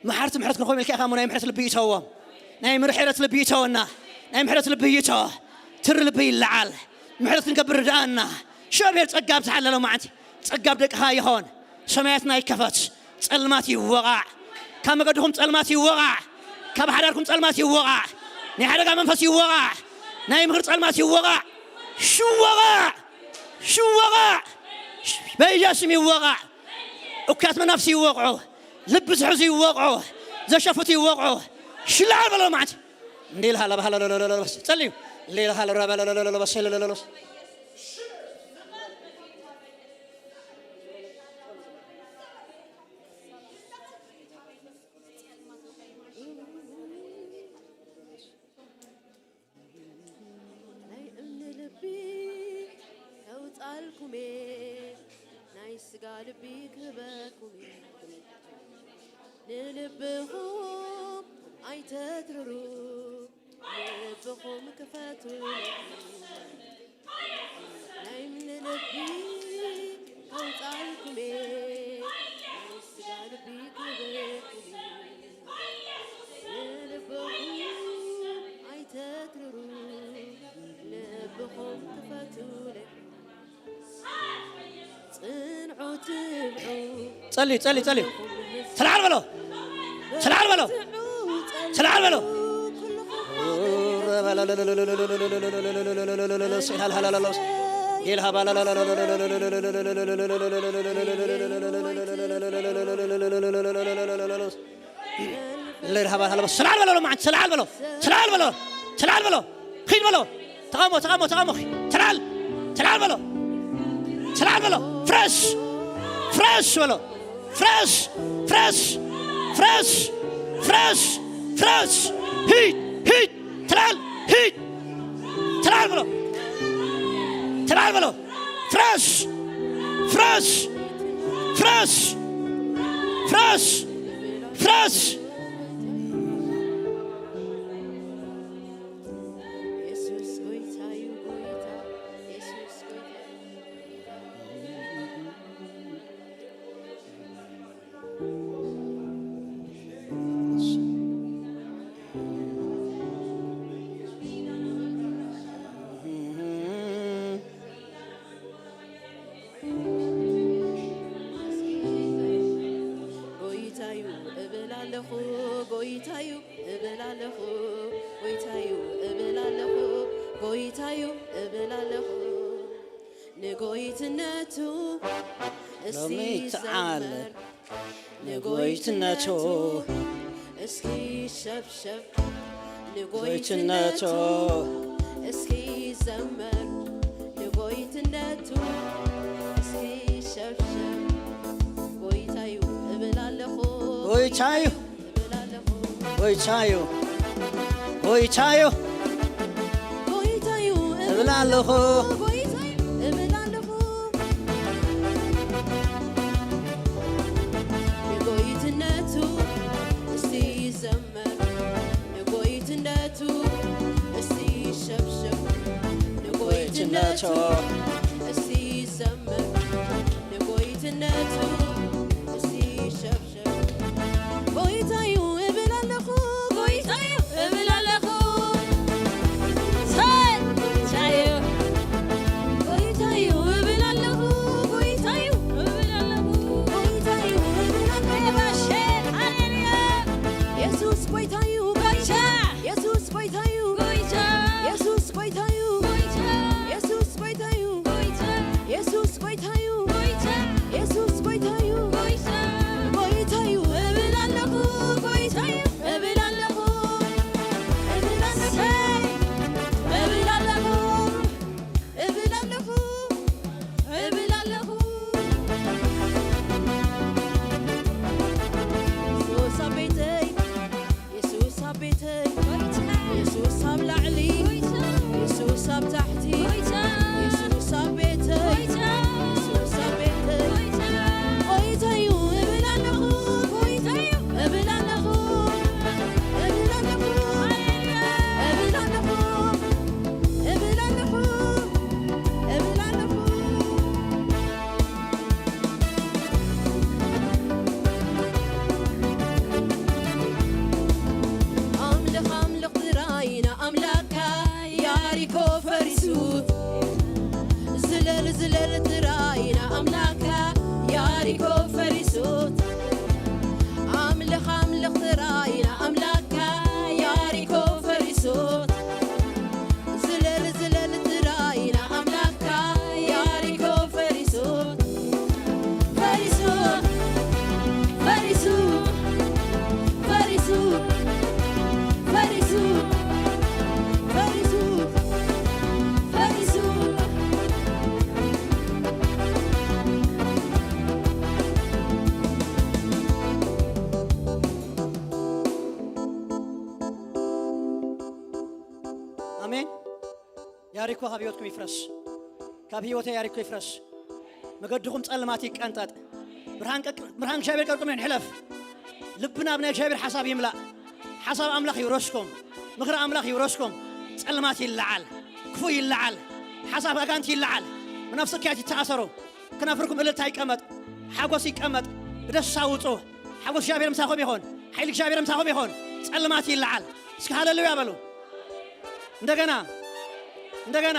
መሓርቲ ምሕረት ክንኾም ኢልካ ኢኻ እሞ ናይ ምሕረት ልቢ ይእተዎም። ናይ ምሕረት ልቢ ይእተወና። ናይ ምሕረት ልቢ ይእቶ። ትሪ ልቢ ይለዓል። ምሕረት ክንገብር ርድኣና። እግዚኣብሔር ጸጋ ኣብዝሓልና ሎማዓንቲ። ጸጋ ኣብ ደቅኻ ይኾን። ሰማያትና ይከፈት። ጸልማት ይወቓዕ። ካብ መገድኹም ጸልማት ይወቓዕ። ካብ ሓዳርኩም ጸልማት ይወቓዕ። ናይ ሓደጋ መንፈስ ይወቓዕ። ናይ ምኽሪ ጸልማት ይወቓዕ። ሽወቓዕ! ሽወቓዕ! በኢየሱስ ስም ይወቓዕ። እኩያት መናፍስቲ ይወቕዑ። ልቢ ዝሕዙ ይወቕዑ። ዘሸፍቱ ይወቕዑ። ሽላዕ በሎ ሎማዓንቲ። እንዴ ኢልሃ ለባሃ ለለለለለበስ። ጸልዩ። እንዴ ኢልሃ ለረበ ለለለለበስ ለለለለበስ። ናይ እምኒ ልቢ ከውጻልኩሜ፣ ናይ ስጋ ልቢ ክህበኩሜ፣ ንልብኹም ናይ እምኒ ልቢ ኣውጻልኩም እየ፣ ናይ ስጋ ልቢ ክህበኩም እየ። ንልብኹም ኣይተትርሩ፣ ልብኹም ክፈቱለይ። ጽንዑ ትብዑ ጸሊ፣ ጸሊ፣ ጸሊ። ተላዓል በሎ። ተላዓል በሎ። ተላዓል በሎ። ሰላል በሎ፣ ሎማዓንቲ ሰላል በሎ፣ ሰላል በሎ፣ ሰላል በሎ። ኺድ በሎ። ተቓሞ፣ ተቓሞ፣ ተቓሞ። ተላል፣ ተላል በሎ፣ ተላል በሎ። ፍረስ፣ ፍረስ በሎ። ፍረስ፣ ፍረስ፣ ፍረስ፣ ፍረስ፣ ፍረስ። ሂድ፣ ሂድ፣ ተላል፣ ሂድ። ተላል በሎ፣ ተላል በሎ። ፍረስ፣ ፍረስ፣ ፍረስ፣ ፍረስ፣ ፍረስ። የሱስ ጎይታ እዩ፣ ጎይታ። የሱስ ጎይታ እዩ፣ ጎይታ። ጎይታዩ እብል ኣለኹ፣ ጎይታዩ እብል ኣለኹ፣ ጎይታዩ እብል ኣለኹ፣ ጎይታዩ እብል ኣለኹ። ንጎይትነቱ እስቲ ሎሚ ተዓል ዘመር፣ ንጎይትነቱ እስኪ ሸብሸብ፣ ንጎይትነቱ እስኪ ዘመር፣ ንጎይትነቱ እስኪ ሸብሸብ። ጎይታዩ እብል ኣለኹ፣ ጎይታዩ፣ እብል ኣለኹ፣ ጎይታዩ፣ ጎይታዩ፣ ጎይታዩ እብል ኣለኹ። ጎይታዩ እብል ኣለኹ። ንጎይትነቱ እስቲ ዘመር፣ ንጎይትነቱ እስቲ ሸብሸብ፣ ንጎይትነቱ እስቲ ዘመር፣ ንጎይትነቱ እስቲ ሸብሸብ። ጎይታዩ እብል ኣለኹ፣ ጎይታዩ እብል ኣለኹ። ሰይ፣ ጎይታዩ፣ ጎይታዩ እብል ኣለኹ፣ ጎይታዩ እብል ኣለኹ፣ ጎይታዩ እብል ኣለኹ። ሃሌሉያ። የሱስ ጎይታዩ፣ ጎይታ። የሱስ ጎይታዩ፣ ጎይታ። የሱስ ጎይታዩ፣ ጎይታ። የሱስ ጎይታዩ፣ ጎይታ። የሱስ ጎይታዩ፣ ጎይታ። የሱስ ጎይታዩ፣ ጎይታ። ጎይታዩ እብል ኣለኹ፣ ጎይታዩ እብል ኣለኹ፣ እብል ኣለኹ፣ እብል ኣለኹ፣ እብል ኣለኹ፣ እብል ኣለኹ። የሱስ ኣብ ቤተይ፣ የሱስ ኣብ ቤተይ፣ የሱስ ኣብ ላዕሊ፣ የሱስ ኣብ ታሕቲ፣ የሱስ ኣብ ቤተይ፣ የሱስ ኣብ ቤተይ። ጎይታዩ እብል ኣለኹ፣ ጎይታዩ እብል ኣለኹ፣ እብል ኣለኹ፣ እብል ኣለኹ፣ እብል ኣለኹ፣ እብል ኣለኹ። ኣምልኽ ኣምልኽ ጥራይ ንኣምላኽካ ያሪኮ ፈሪሱ። ዝለል ዝለል ጥራይ ንኣምላኽካ ያሪኮ ፈሪሱ። ኣምልኽ ኣምልኽ ጥራይ ንኣምላኽካ ያሪኮ ፈሪሱ። ዝለል ዝለል ጥራይ ንኣምላኽካ ያሪኮ ፈሪሱ። ፈሪሱ፣ ፈሪሱ፣ ፈሪሱ፣ ፈሪሱ፣ ፈሪሱ፣ ፈሪሱ። ኣሜን። ያሪኮ ካብ ህይወትኩም ይፍረስ። ካብ ህይወተይ ያሪኮ ይፍረስ። መገድኹም ጸልማት ይቀንጠጥ። ብርሃን ቀቅ-፣ ብርሃን እግዚኣብሔር ቀርቅሞ ንሕለፍ። ልብና ብናይ እግዚኣብሔር ሓሳብ ይምላእ። ሓሳብ ኣምላኽ ይውረስኩም። ምኽሪ ኣምላኽ ይውረስኩም። ጸልማት ይለዓል፣ ክፉእ ይለዓል፣ ሓሳብ ኣጋንንቲ ይለዓል። መናፍስቲ እኪያት ይተኣሰሩ። ክነፍርኩም እልልታ ይቀመጥ፣ ሓጎስ ይቀመጥ፣ ብደስታ ውጹ። ሓጎስ እግዚኣብሔር ምሳኹም ይኹን፣ ሓይሊ እግዚኣብሔር ምሳኹም ይኹን። ጸልማት ይለዓል። እስኪ ሃሌሉያ በሉ። እንደገና፣ እንደገና።